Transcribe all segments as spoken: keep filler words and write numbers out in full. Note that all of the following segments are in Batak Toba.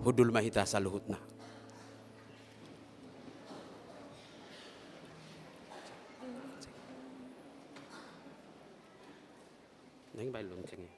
Hundul ma hita saluhutna. Naeng baen lonceng i.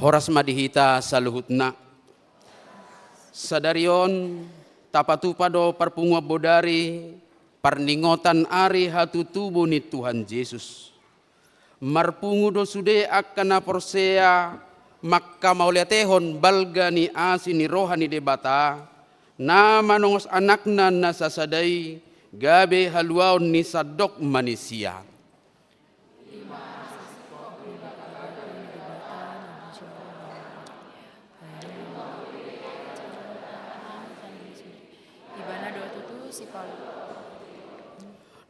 Horas ma di hita saluhutna. Sadari on tapatupa do parpunguan bodari parningotan ari hatutubu ni Tuhan Jesus. Marpungu do sude angka na porsea mangkamauliatehon balga ni asi ni roha ni Debata, na manongos Anakna na sasada i gabe haluaon ni sandok manisia. Ibana do tutu si Paul.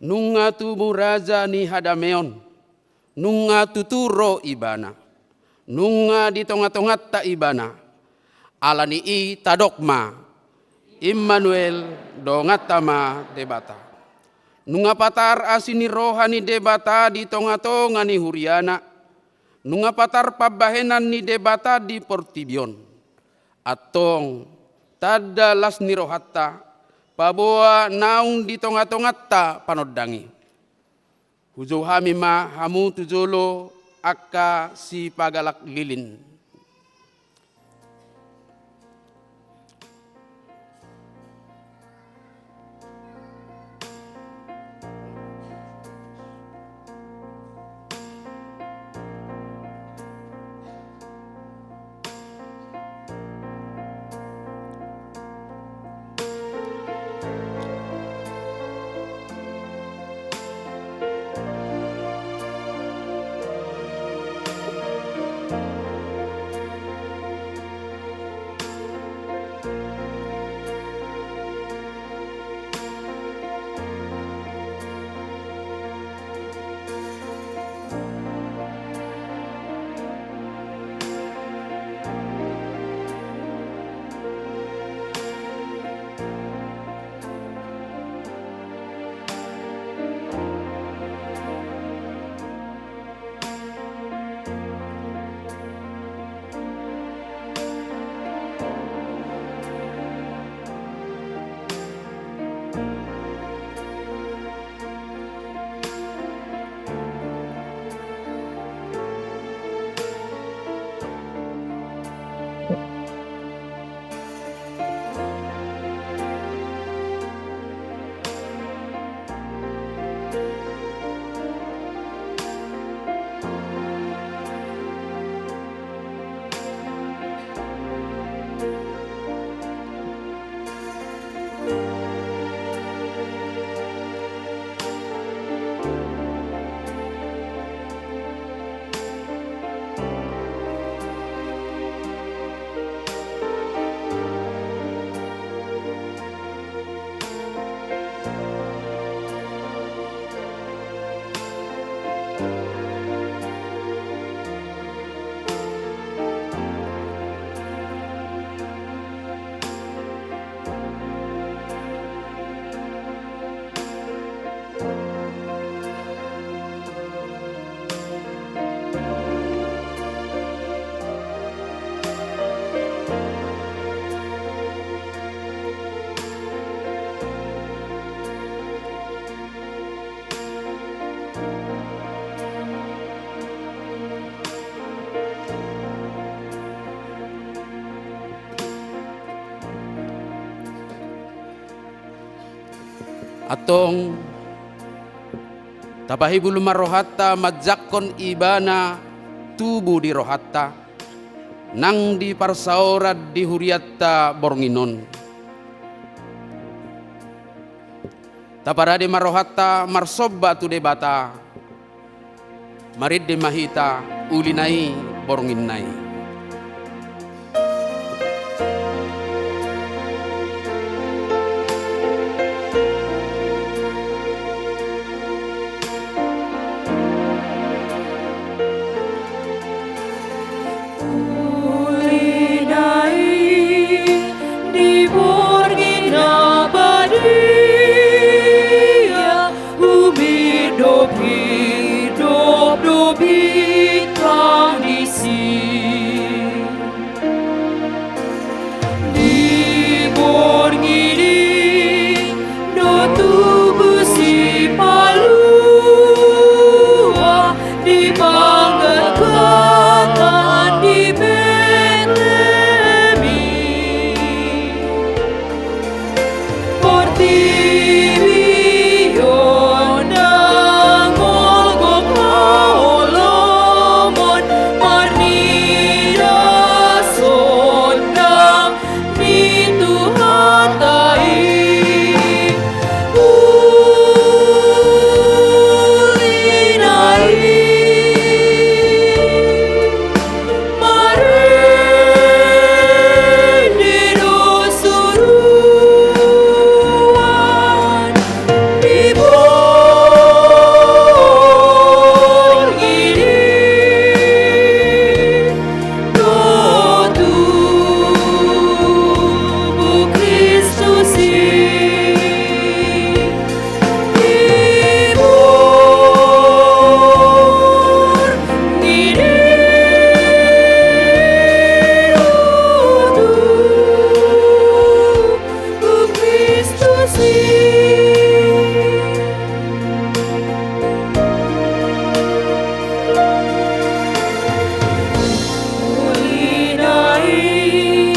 Nunga tubu raja ni hadameon. Nunga tutu ro Ibana. Nunga di tongatonganta Ibana. Ala ni i tadok ma, Immanuel, donganta ma Debata. Nunga patar asi ni roha ni Debata di tongatonga ni huriana. Nunga patar pambahenan ni Debata di portibi on. Antong, tanda las ni rohanta, paboa naung di tongatonganta panondang i. Hujou hami ma hamu tu jolo angka sipagalak lilin. Antong, tapahibul ma rohanta manjangkon Ibana tubu di rohanta, nang di parsaoran di hurianta borngin on. Taparade ma rohanta marsomba tu Debata. Marende ma hita ulina i bornginna i. Ulina i di borngin na badia, umhirdop-hirdop do bintang disi. Di borngin i do tubu Sipalua, di panggangatan di Betlehem i. Portibi on ndang mogok haholomon, marnida sondang ni Tuhanta i. Ulina i marende do suruan di borngin i. Do tubu Kristus i di borngin i. Do tubu Kristus i. Ulina i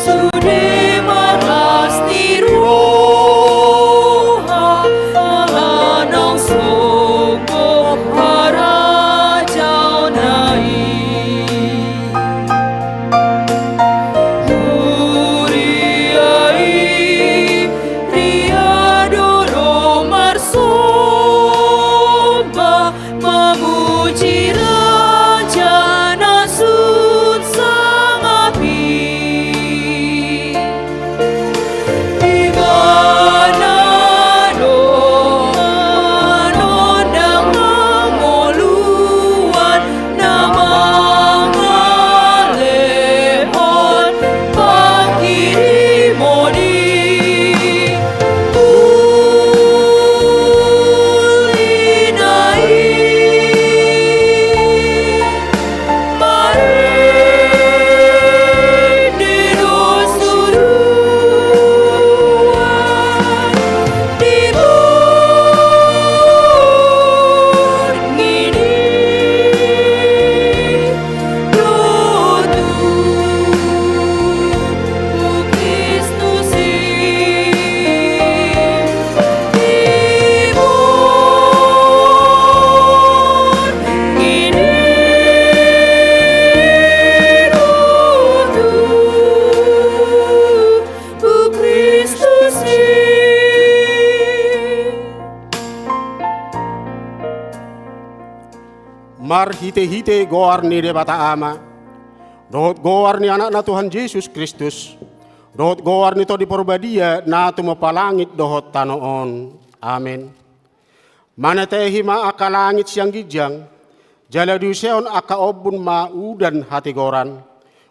sude marlas ni roha, ala naung songgop harajaonna i. Huria i, ria do ro marsomba, mamuji Raja na sun sangap i. Ibana do manondang hangoluan, na mangalehon panghirimon i. Ulina i marende do suruan di borngin i. Do tubu Kristus i di borngin i. Do tubu Kristus i. Marhitehite goar ni Debata Ama, dohot goar ni Anakna Tuhan Jesus Kristus, dohot goar ni Tondi Parbadia na tumompa langit dohot tano on. Amen. Manetehi ma angka langit sian ginjang, jala diusehon angka ombun ma udan hatigoran.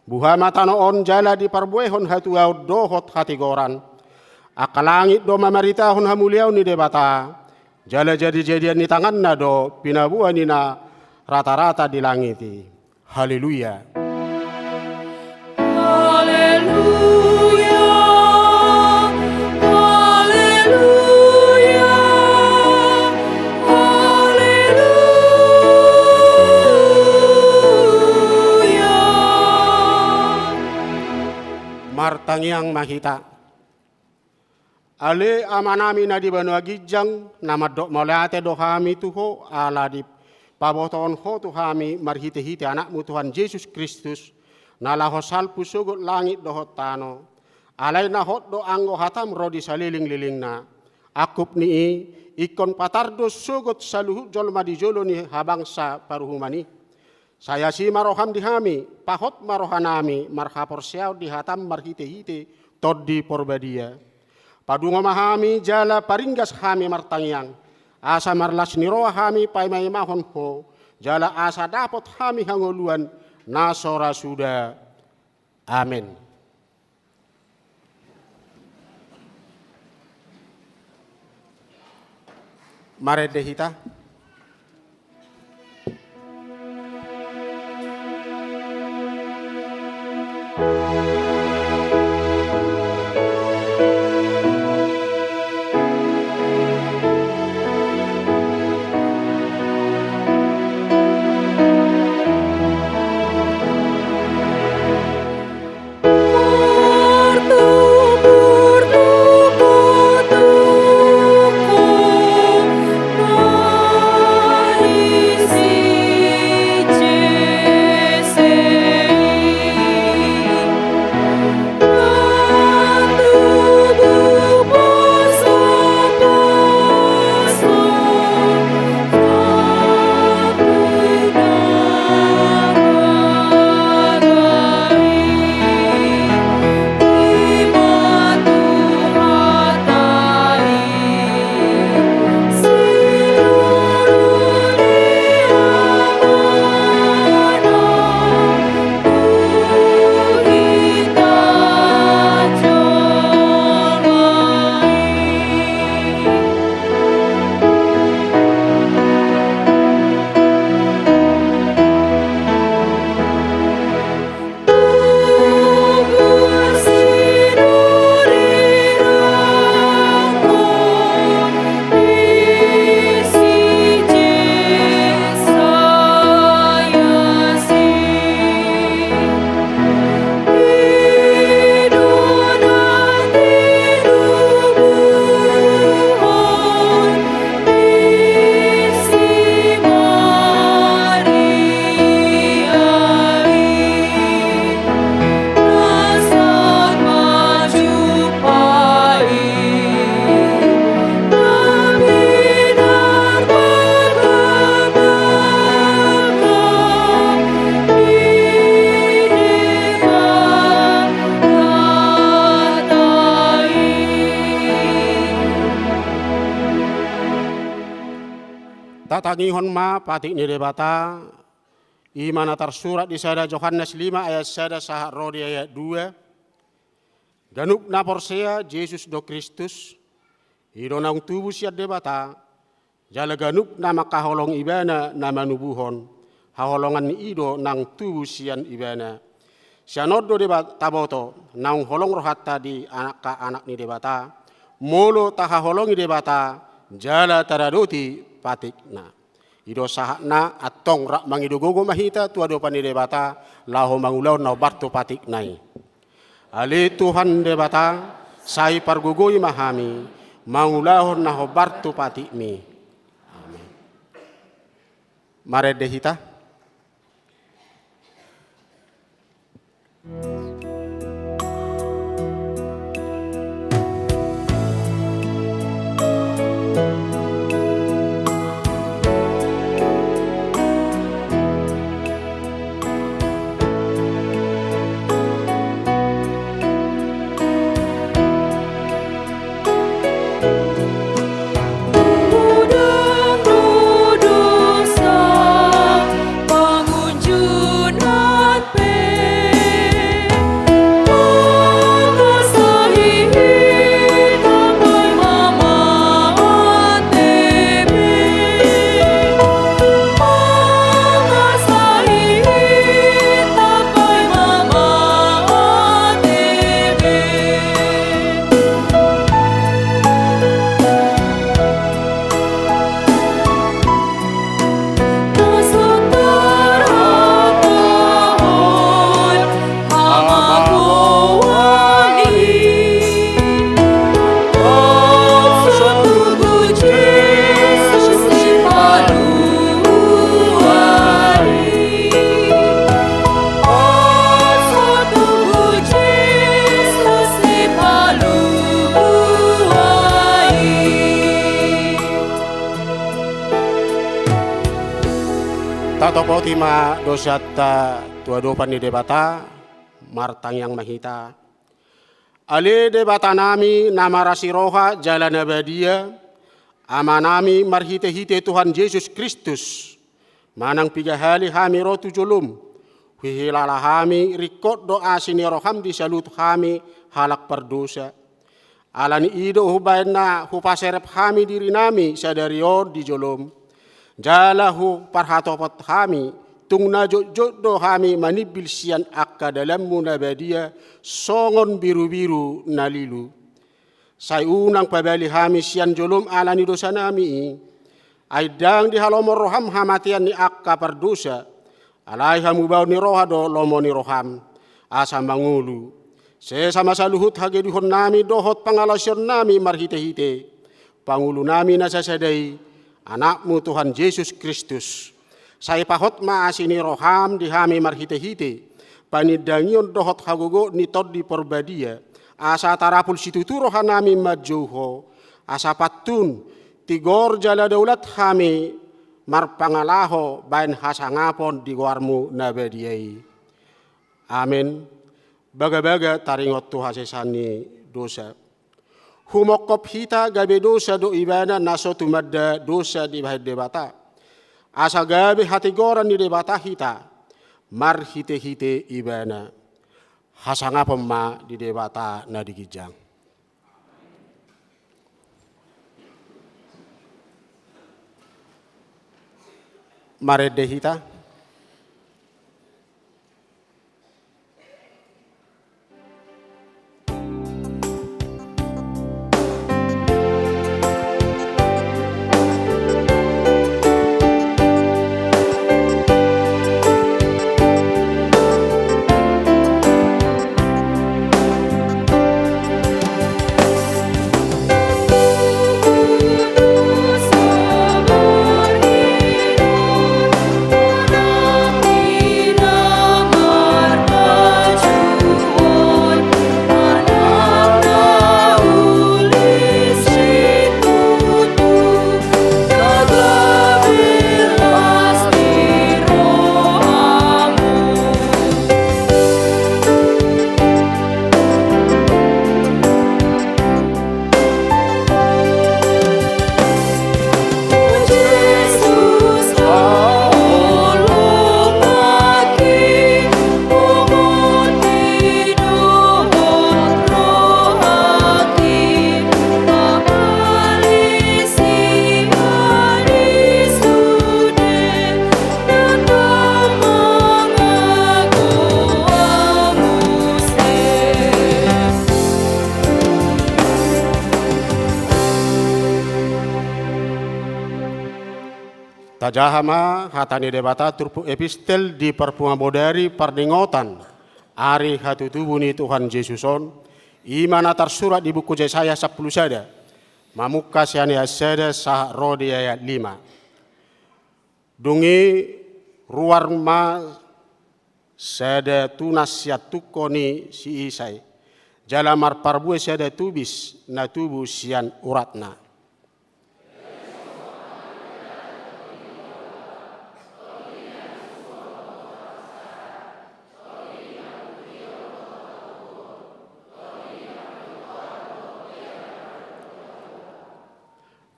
Buha ma tano on jala diparbuehon hatuaon dohot hatigoran. Angka langit do mamaritahon hamuliaon ni Debata, jala jadijadian ni tanganna do pinaboa ni na ratarata di langit i. Haleluya. Haleluya. Haleluya. Haleluya. Martangiang ma hita. Ale Amanami na di banua ginjang, na mandok mauliate do hami tu Ho, ala dipabotohon Ho tu hami marhitehite Anakmu Tuhan Jesus Kristus, na laho salpu sogot langit dohot tano. Alai na hot do anggo hataM ro di salelenglelengna. Angkup ni i, ingkon patar do sogot saluhut jolma di jolo ni habangsa paruhuman i. Sai asi ma roham di hami, pahot ma rohanami marhaporseaon di hatam marhitehite Tondi Porbadia. Padungo ma hami jala paringgas hami martangiang, asa marlas ni roha hami paimaimahon Ho, jala asa dapot hami hangoluan na so ra suda. Amen. Marende hita. Tatangihon ma patik ni Debata, i ma na tarsurat di sada Johannes lima ayat sada sahat ro di ayat dua. Ganup na porsea Jesus do Kristus, i do naung tubu sian Debata, jala ganup na mangkaholongi Ibana na manubuhon, haholongan ni i do naung tubu sian Ibana. Sian on do Debata, taboto naung holong rohanta di angka anak ni Debata, molo tahaholongi Debata jala taradoti patikna. I do sahatna, antong rap mangido gogo ma hita tu adopan ni Debata, laho mangulahon na hombar tu patikna i. Ale Tuhan Debata, sai pargogoi ma hami mangulahon na hombar tu patikmi. Amen. Marende hita. Ima dosanta tu adopan ni Debata, martangiang ma hita. Ale Debatanami na marasi roha jala na badia, Amanami marhitehite Tuhan Jesus Kristus, manang piga hali hami ro tu jolom, huhilala hami ringkot do asi ni roham di saluhut hami halak pardosa. Ala ni i do hubaen na hupaserep hami dirinami sadari on di jolom. Jala huparhatopot hami, tung na jotjot do hami manimbil sian angka dalanmu na badia, songon birubiru na lilu. Sai unang pabali hami sian jolom ala ni dosanami i. Ai ndang dihalomon roham hamatean ni angka pardosa, alai hamubaon ni roha do lomo ni roham, asa mangolu. Sesa ma saluhut hagedihonnami dohot pangalaosionnami marhitehite pangolunami na sasada i, Anakmu Tuhan Jesus Kristus. Sai pahot ma asi ni roham di hami marhitehite panindangion dohot hagogoon ni Tondi Porbadia, asa tarapul situtu rohanami manjou Ho, asa pantun, tigor jala daulat hami marpangalaho baen hasangapon di goarmu na badia i. Amen. Bagabaga taringot tu hasesaan ni dosa. Humongkop hita gabe dosa do ibana na so tumanda dosa dibahen Debata. Asa gabe hatigoran ni Debata hita marhitehite ibana. Hasangapon ma di Debata na di ginjang. Marende hita. Tajaha ma hata ni Debata turpuk epistel di parpunguan bodari parningotan ari hatutubu ni Tuhan Jesus on, i ma na tarsurat di buku Jesaya sampulu sada, mamungka sian ayat sada sahat ro di ayat lima. Dung i ruar ma sada tunas sian tungko ni si Isai, jala marparbue sada tubis na tubu sian uratna.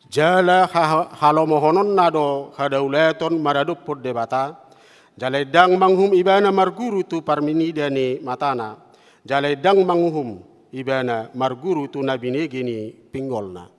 Jala ha-, halomohononna do hadaulaton maradophon Debata, jala ndang manguhum ibana marguru tu parminida ni matana, jala ndang manguhum ibana marguru tu na binege ni pinggolna.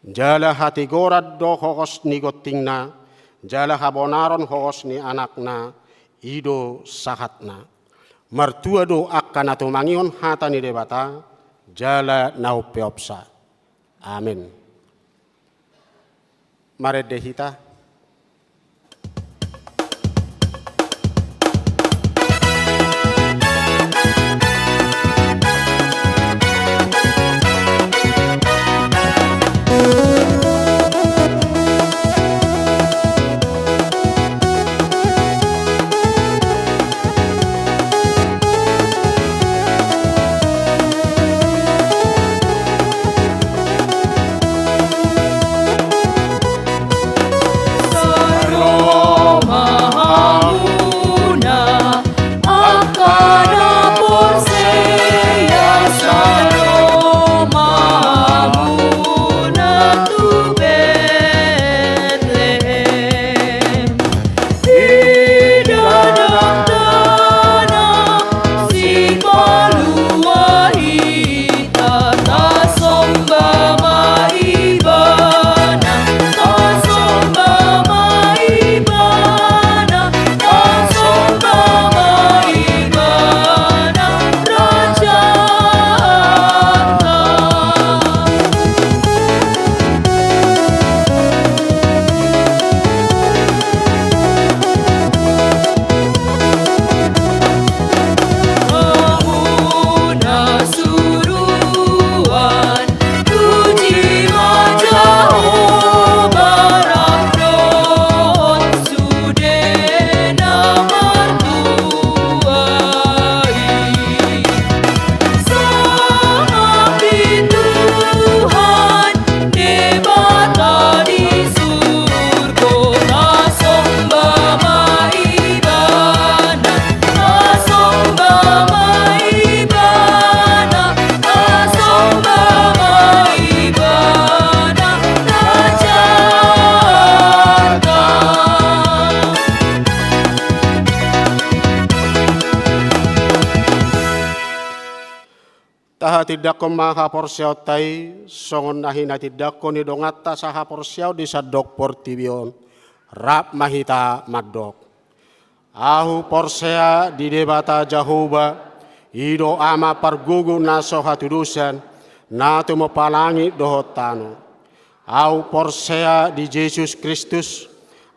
Jala hatigoran do hongos ni gontingna, jala habonaron hongos ni anakna, i do sahatna. Martua do angka na tumangihon hata ni Debata, jala na umpeopsa. Amen. Marende hita. Tindangkon ma haporseaonta i, songon na hinatindangkon ni donganta sahaporseaon di sandok portibi on. Rap ma hita mandok. Ahu porsea di Debata Jahowa, i do Ama pargogo na so hatudosan, na tumompa langit dohot tano. Ahu porsea di Jesus Kristus,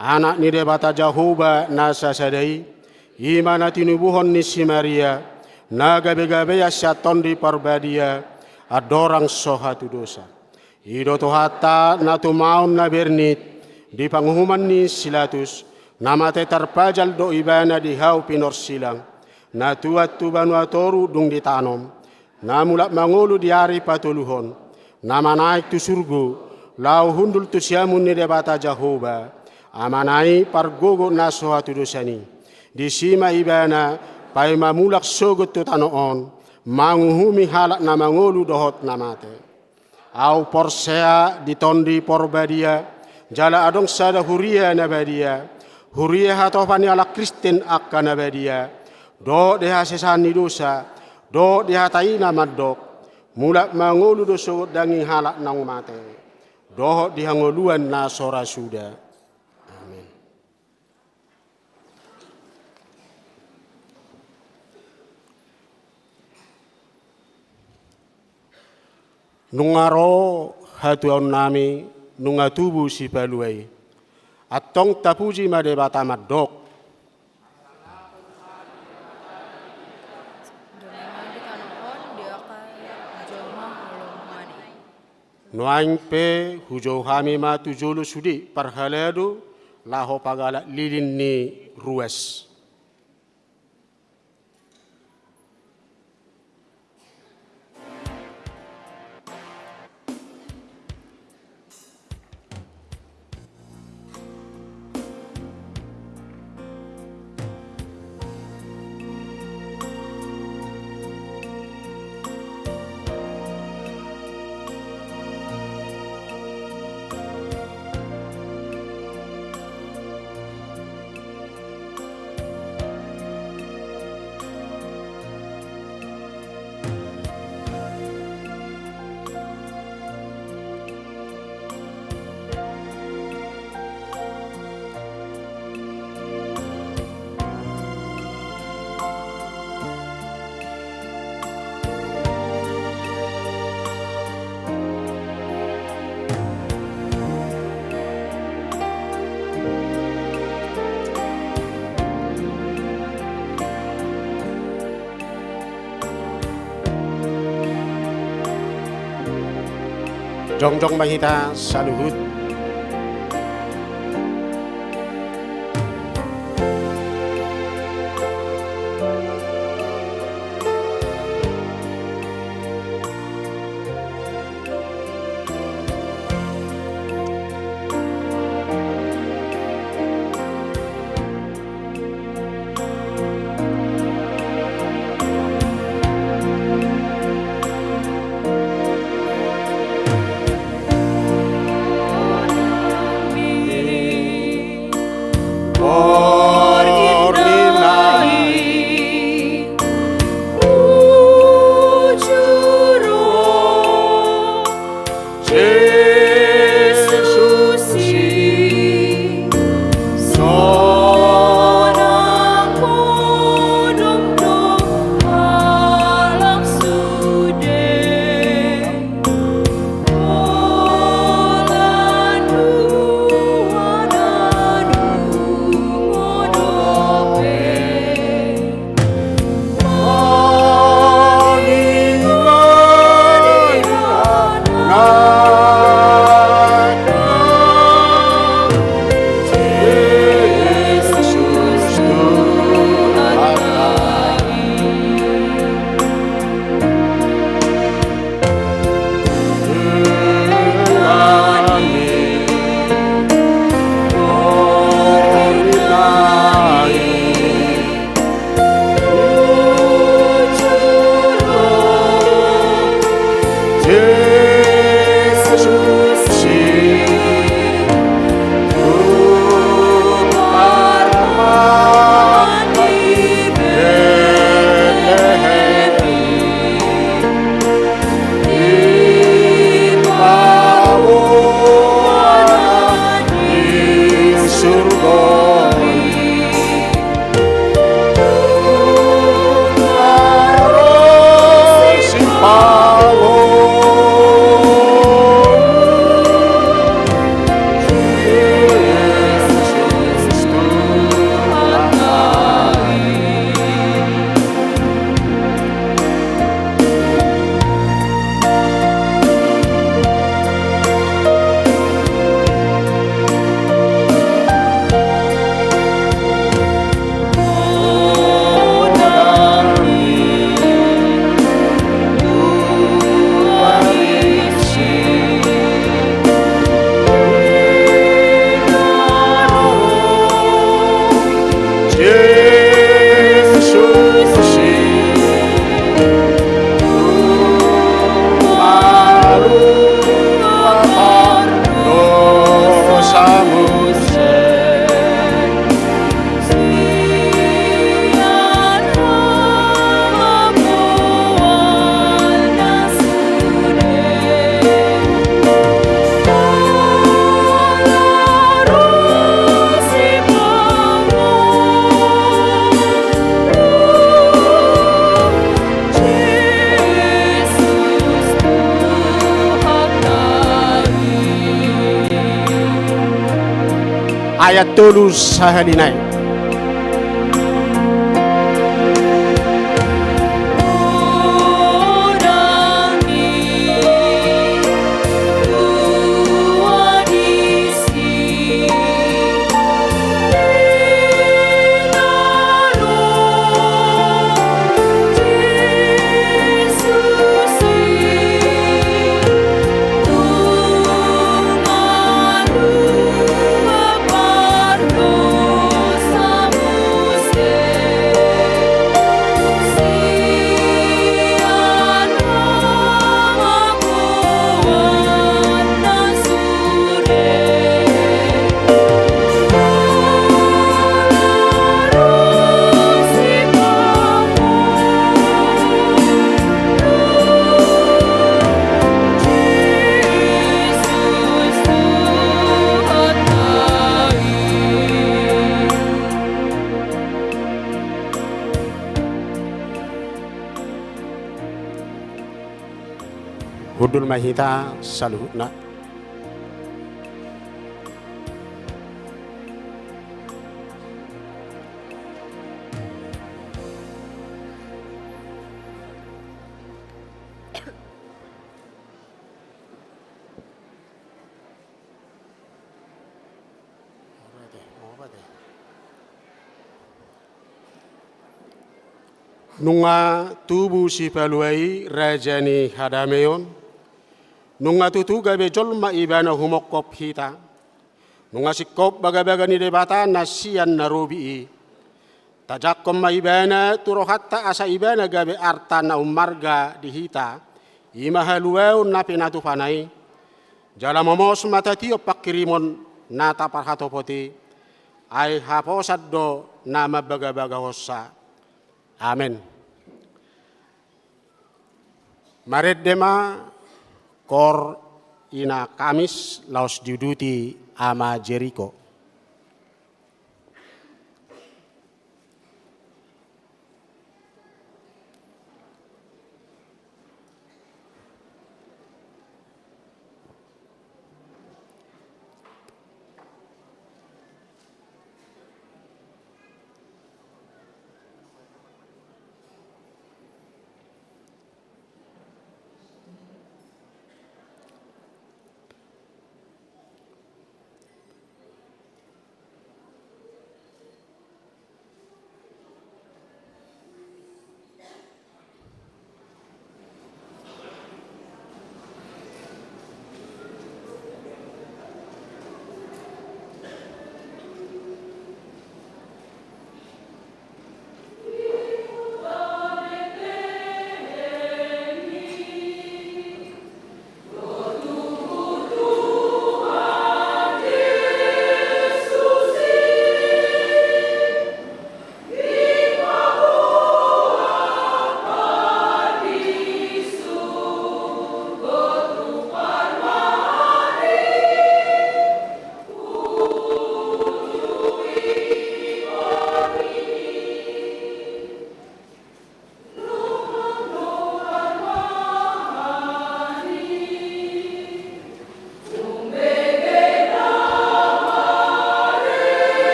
Anak ni Debata Jahowa na sasada i, i ma na tinubuhon ni si Maria, na gabegabean sian Tondi Parbadia, andorang so hatudosan. I do Tuhanta na tumaon na bernit, di panguhuman ni si Pilatus, na mate tarpajal do ibana di hau pinorsilang, na tuat tu banua toru dung ditanom, na mulak mangolu di ari patoluhon, na manaek tu surgo, laho hundul tu siamun ni Debata Jahowa, Amana i pargogo na so hatudosan i. Disi ma ibana, paima mulak sogot tu tano on, manguhumi halak na mangolu dohot na mate. Ahu porsea di Tondi Porbadia, jala adong sada huria na badia, huria hatopan ni halak Kristen angka na badia, dohot di hasesaan ni dosa, dohot di hata i na mandok, mulak mangolu do sogot daging halak naung mate, dohot di hangoluan na so ra suda. Amen. Nunga ro hatuaonnami, nunga tubu Sipalua i. Antong tapuji ma Debata mandok. Nuaeng pe hujou hami ma tu jolo sude parhalado laho pagalak lilin ni ruas. Jongjong ma hita saluhut. Ayat tolu sahali nai. Hundul ma hita saluhutna. Nunga tubu Sipalua i, raja ni hadameon. Nunga tutu gabe jolma ibana humongkop hita. Nunga singkop bagabaga ni Debata na sian na robi i. Tajangkon ma ibana tu rohanta asa ibana gabe arta na ummarga di hita, i ma haluaon na pinatupana i. Jala momos ma tatiop pangkirimon na taparhatopot i, ai haposan do na mambagabagahonsa. Amen. Marende ma, koor ina Kamis, laos diuduti Ama Jeriko.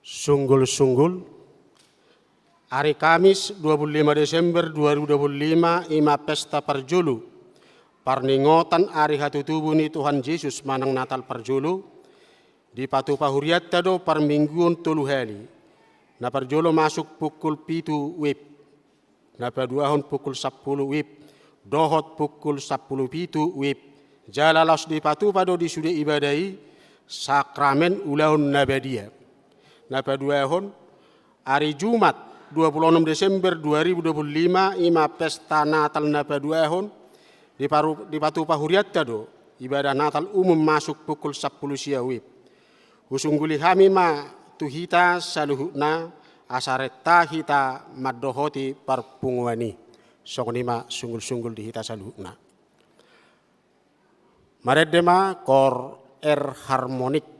Sunggul-sunggul. Ari Kamis dua puluh lima Desember dua ribu dua puluh lima i ma pesta parjolo, parningotan ari hatutubu ni Tuhan Jesus manang Natal parjolo. Dipatupa hurianta do parmingguon tolu hali. Na parjolo masuk pukul pitu wib, na paduahon pukul sampulu wib, dohot pukul sampulu pitu wib. Jala laos dipatupa do di sude ibadah i sakramen ulaon na badia. Na paduahon, ari Jumat dua puluh onom Desember dua ribu dua puluh lima i ma pesta Natal na paduahon, diparu-, dipatupa hurianta do ibadah Natal umum masuk pukul sampulu sia wib. Husungguli hami ma tu hita saluhutna, asa renta hita mandohoti parpunguan i. Songon i ma sunggul-sunggul di hita saluhutna. Marende ma kor R Harmonik.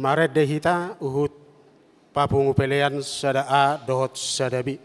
Marende hita huhut papungu pelean sada A dohot sada B.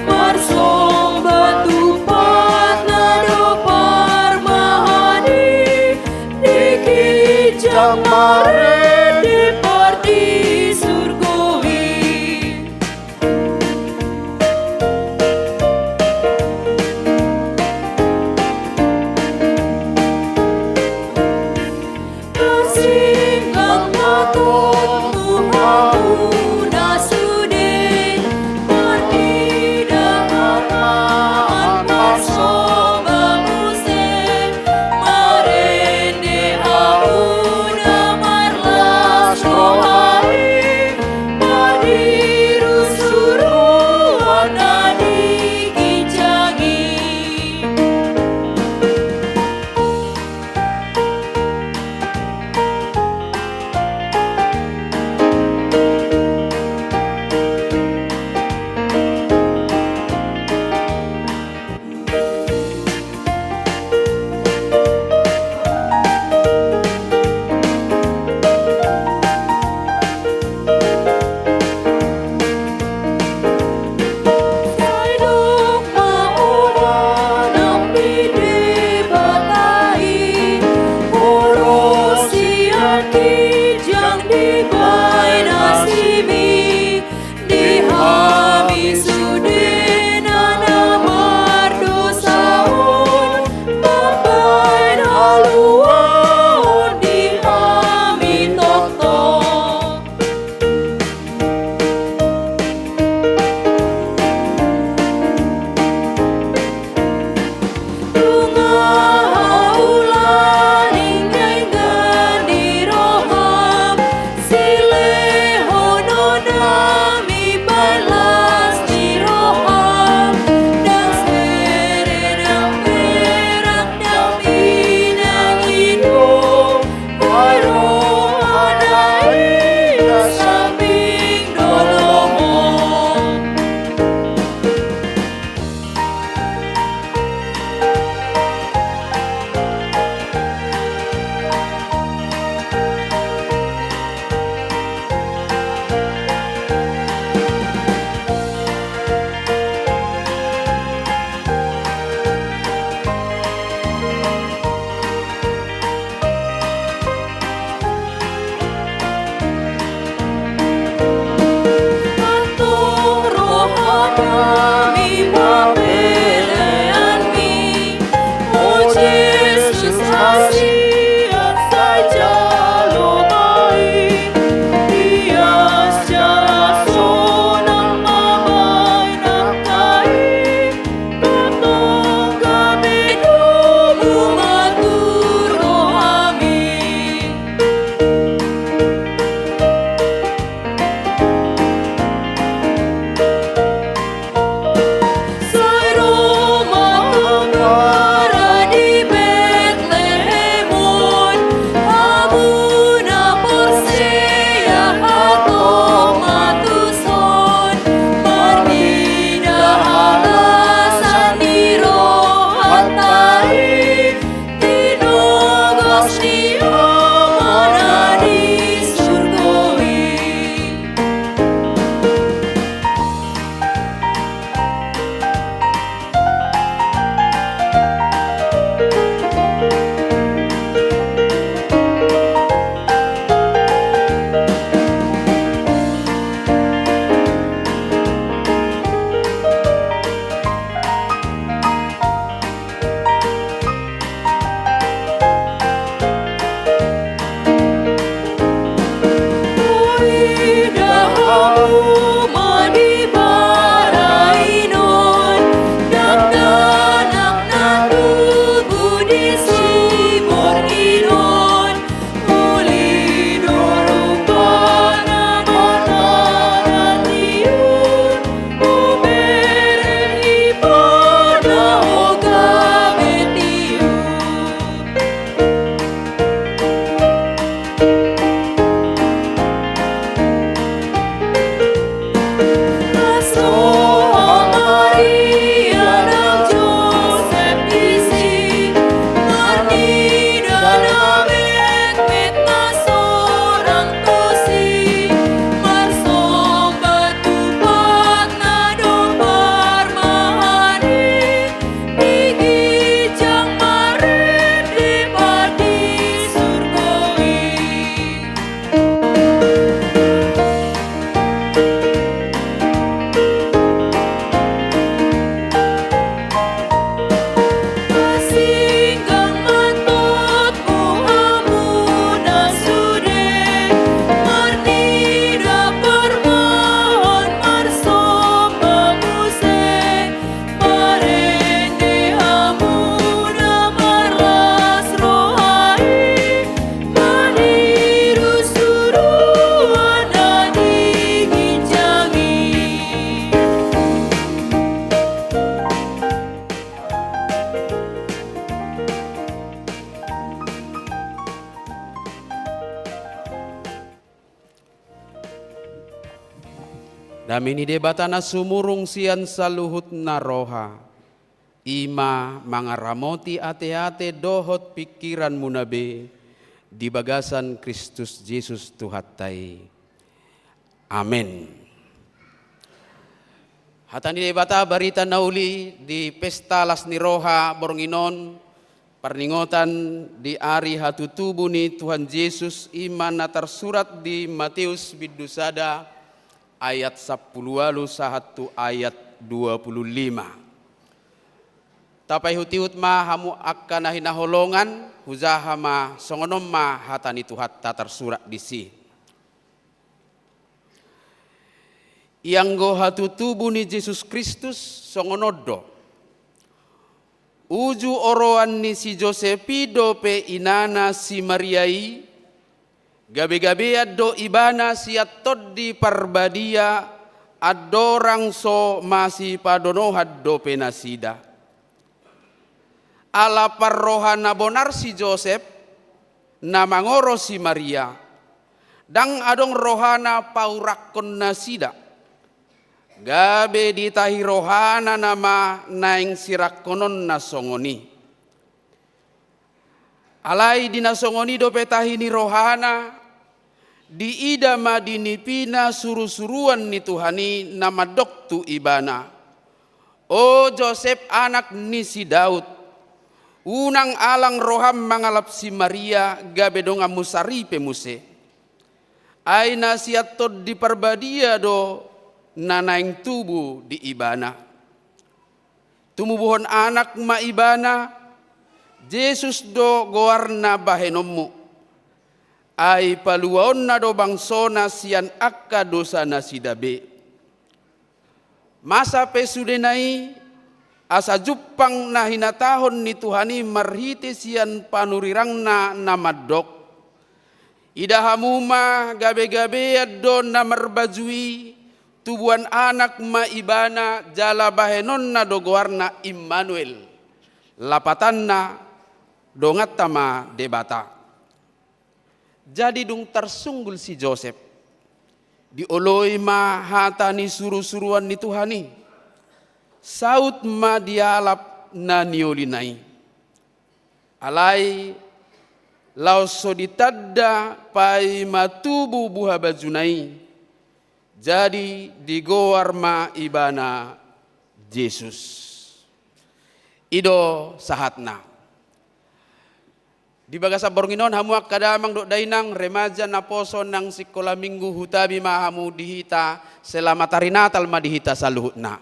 Marsomba tu Amanta na dohot parmahan i, di ginjang marende pardisurgo i. Parsingkap ma hamu hamu na sude, marnida ma hamu marsomba muse, marende hamu na mar Dame ni Debata na sumurung sian saluhut na roha, i ma mangaramoti ateate dohot pingkiranmuna be di bagasan Kristus Jesus Tuhanta i. Amen. Hata ni Debata, barita na uli di pesta las ni roha borngin on, parningotan di ari hatutubu ni Tuhan Jesus, i ma na tarsurat di Mateus bindu sada ayat sampulu ualu sahat tu ayat dua pulu lima. Tapaihutihut ma hamu angka na hinaholongan, hujaha ma songon on ma hata ni Tuhanta tarsurat disi. Ianggo hatutubu ni Jesus Kristus songon on do. Uju oroan ni si Josep i dope inana si Maria i, gabegabean do ibana sian Tondi Parbadia, andorang so masipadonohan dope nasida. Ala parroha na bonar si Josep, na mangoro si Maria, ndang adong rohana paurakkon nasida. Gabe ditahi rohana nama naeng sirangkononna songon i. Alai di na songon i dope tahi ni rohana, diida ma di nipina surusuruan ni Tuhan i na mandok tu ibana: O Josep, anak ni si Daud, unang alang roham mangalap si Maria gabe donganmu saripe muse. Ai na sian Tondi Parbadia do na naeng tubu di ibana. Tumubuhon anak ma ibana, Jesus do goarna bahenonmu. Ai paluaonna do bangsona sian angka dosanasida be. Masa pe sudena i, asa jumpang na hinatahon ni Tuhan i marhite sian panurirangna na mandok: Ida hamu ma, gabegabean do na marbaju i, tubuan anak ma ibana, jala bahenonna do goarna Immanuel. Lapatanna, donganta ma Debata. Jadi dung tarsunggul si Josep, dioloi ma hata ni surusuruan ni Tuhan i. Saut ma dialap na niolina i. Alai laos so ditanda paima tubu buhabajuna i, jadi digoar ma ibana Jesus. I do sahatna. Di bagasan borngin on, hamu angka damang dohot dainang, remaja, naposo nang sikola minggu, hutabi ma hamu di hita. Selamat Hari Natal ma di hita saluhutna.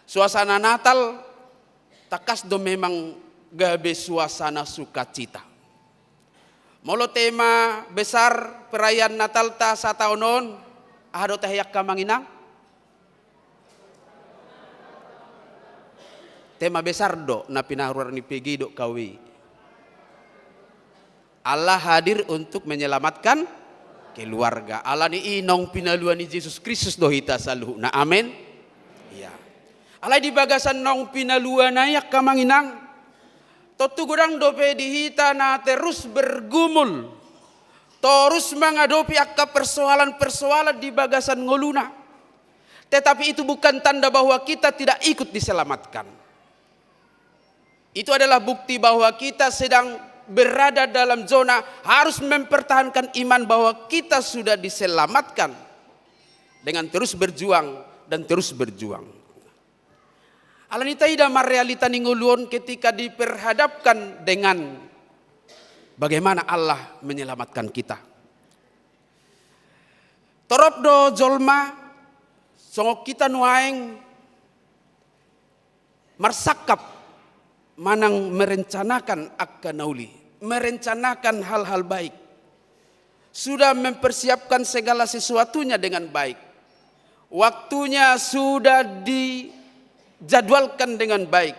Suasana Natal tangkas do memang gabe suasana sukacita. Molo tema besar perayaan Natalta sataon on, aha do tahe, angka amang inang? Tema besar do na pinaruar ni P G dohot K W I. Allah hadir untuk menyelamatkan keluarga. Alani i naung pinalua ni Jesus Kristus do hita saluhutna. Amen. Iya. Alai di bagasan naung pinaluana i, angka amang inang, tontu godang dope di hita na terus bergumul, torus mangadopi angka persoalan-persoalan di bagasan ngoluna. Tetapi itu bukan tanda bahwa kita tidak ikut diselamatkan. Itu adalah bukti bahwa kita sedang berada dalam zona harus mempertahankan iman bahwa kita sudah diselamatkan, dengan terus berjuang dan terus berjuang. Alani i, taida ma realita ni ngolu on ketika diperhadapkan dengan bagaimana Allah menyelamatkan kita. Torop do jolma, songon hita nuaeng, marsangkap manang merencanakan angka na uli, merencanakan hal-hal baik. Sudah mempersiapkan segala sesuatunya dengan baik. Waktunya sudah dijadwalkan dengan baik.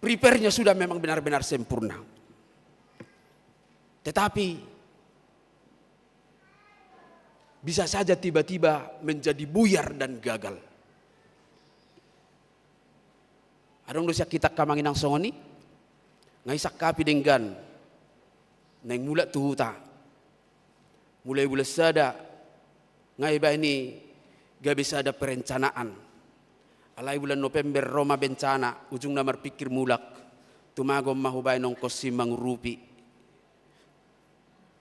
Prepare-nya sudah memang benar-benar sempurna. Tetapi bisa saja tiba-tiba menjadi buyar dan gagal. Adong do sian hita, angka amang inang, songon i? Nga isangkapi denggan naeng mulak tu huta. Mulai bulan sada, nga ibaen i gabe sada perencanaan. Alai bulan November ro ma bencana, ujungna marpingkir mulak. Tumagon ma hubaen ongkos si mangurupi.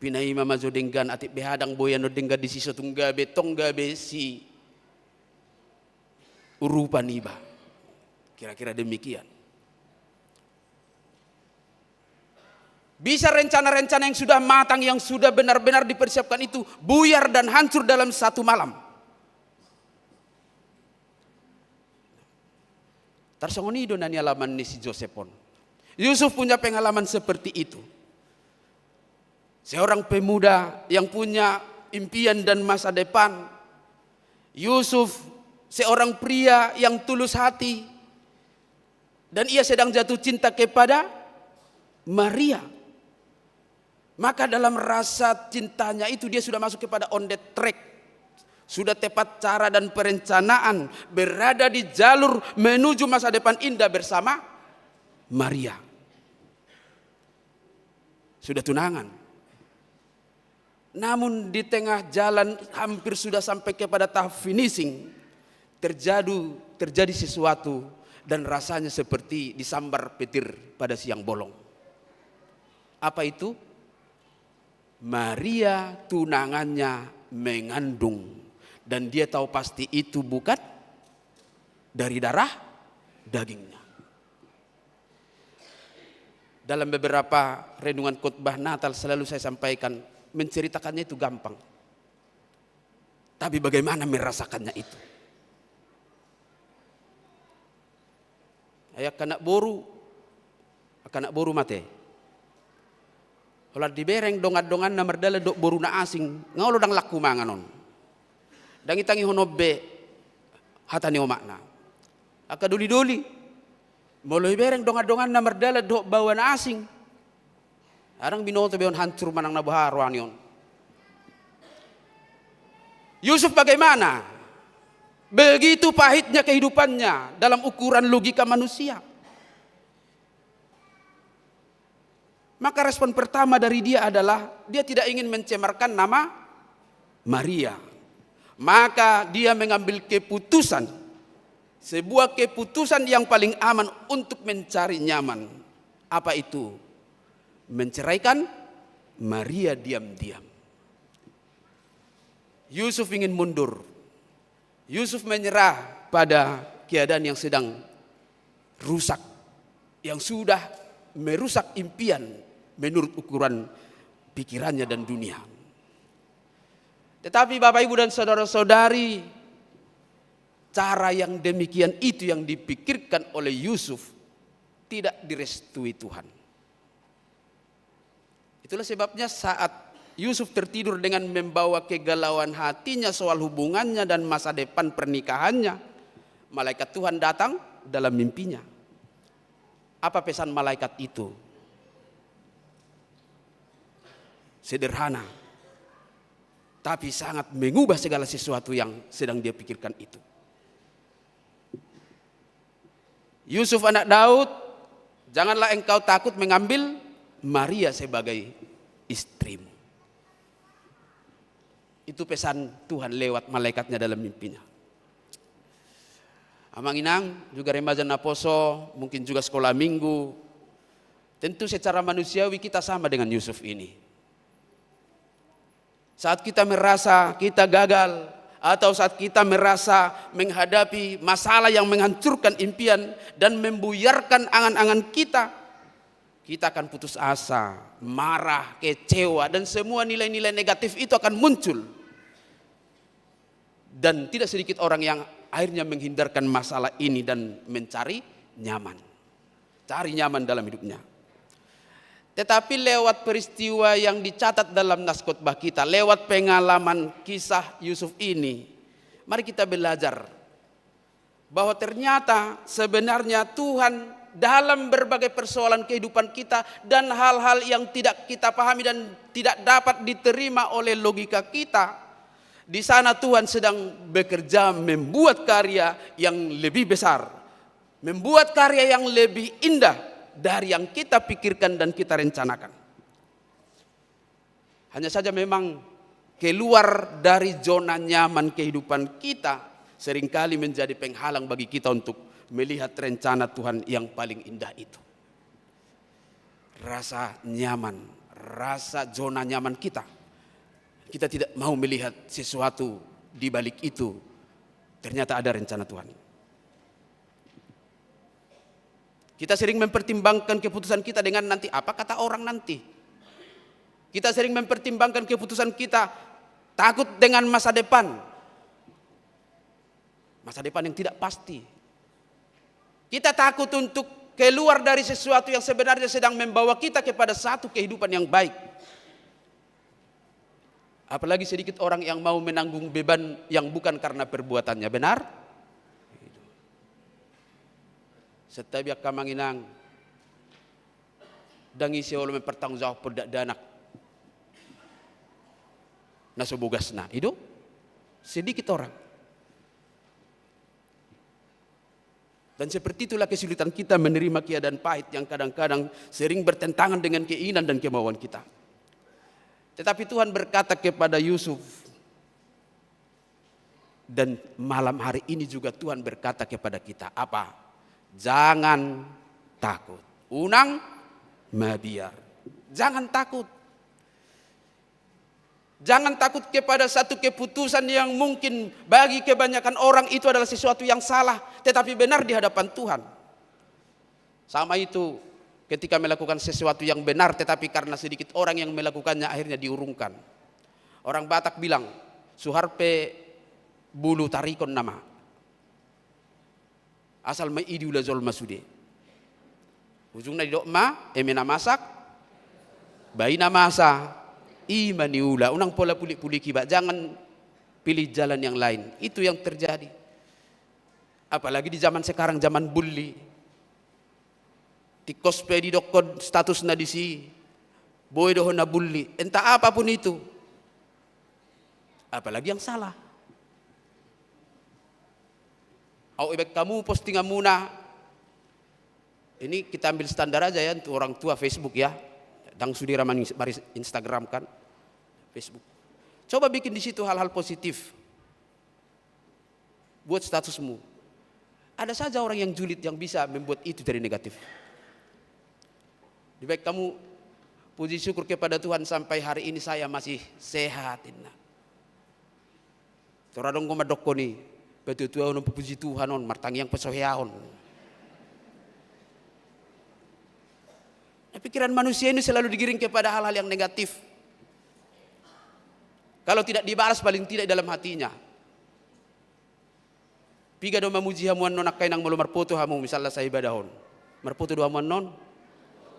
Pinaima ma jo denggan, atik be hadang boi annon denggan disi, so tung gabe, tong gabe si urupan iba. Kira-kira demikian. Bisa rencana-rencana yang sudah matang, yang sudah benar-benar dipersiapkan itu buyar dan hancur dalam satu malam. Tarsongon i do na nialaman ni si Josep on. Yusuf punya pengalaman seperti itu. Seorang pemuda yang punya impian dan masa depan. Yusuf seorang pria yang tulus hati. Dan ia sedang jatuh cinta kepada Maria. Maka dalam rasa cintanya itu dia sudah masuk kepada on the track. Sudah tepat cara dan perencanaan, berada di jalur menuju masa depan indah bersama Maria. Sudah tunangan. Namun di tengah jalan hampir sudah sampai kepada tahap finishing, terjadi, terjadi sesuatu dan rasanya seperti disambar petir pada siang bolong. Apa itu? Maria tunangannya mengandung dan dia tahu pasti itu bukan dari darah dagingnya. Dalam beberapa renungan khotbah Natal selalu saya sampaikan, menceritakannya itu gampang. Tapi bagaimana merasakannya itu? Ai angka anak boru, angka anak boru ma ate. Holan dibereng dongan-donganna mardalan dohot boru na asing, nga olo ndang laku mangan on. Ndang itangihon on be hata ni omakna. Angka doli-doli, molo ibereng dongan-donganna mardalan dohot baoa na asing, ndang binoto be on, hancur manang na boha rohani on. Yusuf bagaimana? Begitu pahitnya kehidupannya dalam ukuran logika manusia. Maka respon pertama dari dia adalah dia tidak ingin mencemarkan nama Maria. Maka dia mengambil keputusan, sebuah keputusan yang paling aman untuk mencari nyaman. Apa itu? Menceraikan Maria diam-diam. Yusuf ingin mundur. Yusuf menyerah pada keadaan yang sedang rusak, yang sudah merusak impian menurut ukuran pikirannya dan dunia. Tetapi Bapak, Ibu, dan saudara-saudari, cara yang demikian itu yang dipikirkan oleh Yusuf tidak direstui Tuhan. Itulah sebabnya saat Yusuf tertidur dengan membawa kegalauan hatinya soal hubungannya dan masa depan pernikahannya, malaikat Tuhan datang dalam mimpinya. Apa pesan malaikat itu? Sederhana, tapi sangat mengubah segala sesuatu yang sedang dia pikirkan itu. Yusuf anak Daud, janganlah engkau takut mengambil Maria sebagai istrimu. Itu pesan Tuhan lewat malaikatnya dalam mimpinya. Amang inang, juga remaja naposo, mungkin juga sekolah minggu. Tentu secara manusiawi kita sama dengan Yusuf ini. Saat kita merasa kita gagal, atau saat kita merasa menghadapi masalah yang menghancurkan impian dan membuyarkan angan-angan kita, kita akan putus asa, marah, kecewa, dan semua nilai-nilai negatif itu akan muncul. Dan tidak sedikit orang yang akhirnya menghindarkan masalah ini dan mencari nyaman. Cari nyaman dalam hidupnya. Tetapi lewat peristiwa yang dicatat dalam nas khotbah kita, lewat pengalaman kisah Yusuf ini, mari kita belajar bahwa ternyata sebenarnya Tuhan dalam berbagai persoalan kehidupan kita dan hal-hal yang tidak kita pahami dan tidak dapat diterima oleh logika kita, di sana Tuhan sedang bekerja membuat karya yang lebih besar, membuat karya yang lebih indah dari yang kita pikirkan dan kita rencanakan. Hanya saja memang keluar dari zona nyaman kehidupan kita seringkali menjadi penghalang bagi kita untuk melihat rencana Tuhan yang paling indah itu. Rasa nyaman, rasa zona nyaman kita. Kita tidak mau melihat sesuatu di balik itu. Ternyata ada rencana Tuhan. Kita sering mempertimbangkan keputusan kita dengan nanti, apa kata orang nanti. Kita sering mempertimbangkan keputusan kita takut dengan masa depan. Masa depan yang tidak pasti. Kita takut untuk keluar dari sesuatu yang sebenarnya sedang membawa kita kepada satu kehidupan yang baik. Apalagi sedikit orang yang mau menanggung beban yang bukan karena perbuatannya, benar? Santabi angka amang inang, ndang ise olo mempertanggungjawabhon dakdanak na so bogasna, i do? Sedikit orang. Dan seperti itulah kesulitan kita menerima keadaan pahit yang kadang-kadang sering bertentangan dengan keinginan dan kemauan kita. Tetapi Tuhan berkata kepada Yusuf, dan malam hari ini juga Tuhan berkata kepada kita, apa? Jangan takut. Unang mabiar. Jangan takut. Jangan takut kepada satu keputusan yang mungkin bagi kebanyakan orang itu adalah sesuatu yang salah, tetapi benar di hadapan Tuhan. Sama itu, ketika melakukan sesuatu yang benar, tetapi karena sedikit orang yang melakukannya, akhirnya diurungkan. Orang Batak bilang, suhar pe bulu tarikon nama. Asal ma i diula jolma sude. Ujungna didok ma, eme na masak, bai na masa, i ma niula. Unang pola pulik-puliki, bah, jangan pilih jalan yang lain. Itu yang terjadi. Apalagi di zaman sekarang, zaman bully. Tingkos pe didokkon statusna disi, boi do hona bully. Entah apapun itu. Apalagi yang salah. Au ibaen hamu postinganmuna. Ini kita ambil standar aja ya, untuk orang tua Facebook ya. Ndang sude ra manis-, maris-, Instagram kan. Facebook. Coba bikin di situ hal-hal positif. Buat statusmu. Ada saja orang yang julid yang bisa membuat itu jadi negatif. Dibaen hamu, puji syukur kepada Tuhan sampai hari ini saya masih sehat, inna. Tor adong do mandokkon i, patua-tua on, puji Tuhan on, martangiang pe so hea on. Nah, pikiran manusia ini selalu digiring kepada hal-hal yang negatif. Kalau tidak dibalas, paling tidak dalam hatinya. Piga do mamuji hamu annon angka inang molo marfoto hamu, misalna saibadah on? Marfoto do hamu annon?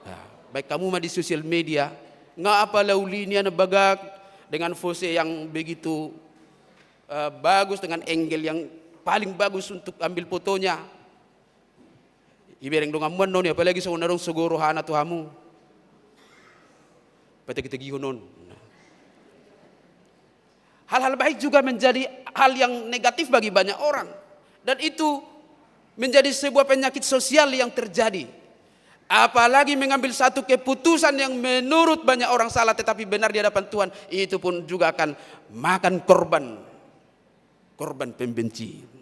Nah, baen hamu ma di sosial media, nga apala uli nian bagak dengan pose yang begitu, eh, bagus, dengan angle yang paling bagus untuk ambil fotonya. Ibereng donganmu annon i, apalagi songon na adong sogo rohana tu hamu. Patagi-tagihon on. Hal-hal baik juga menjadi hal yang negatif bagi banyak orang. Dan itu menjadi sebuah penyakit sosial yang terjadi. Apalagi mengambil satu keputusan yang menurut banyak orang salah, tetapi benar di hadapan Tuhan, itu pun juga akan makan korban. Korban pembenci.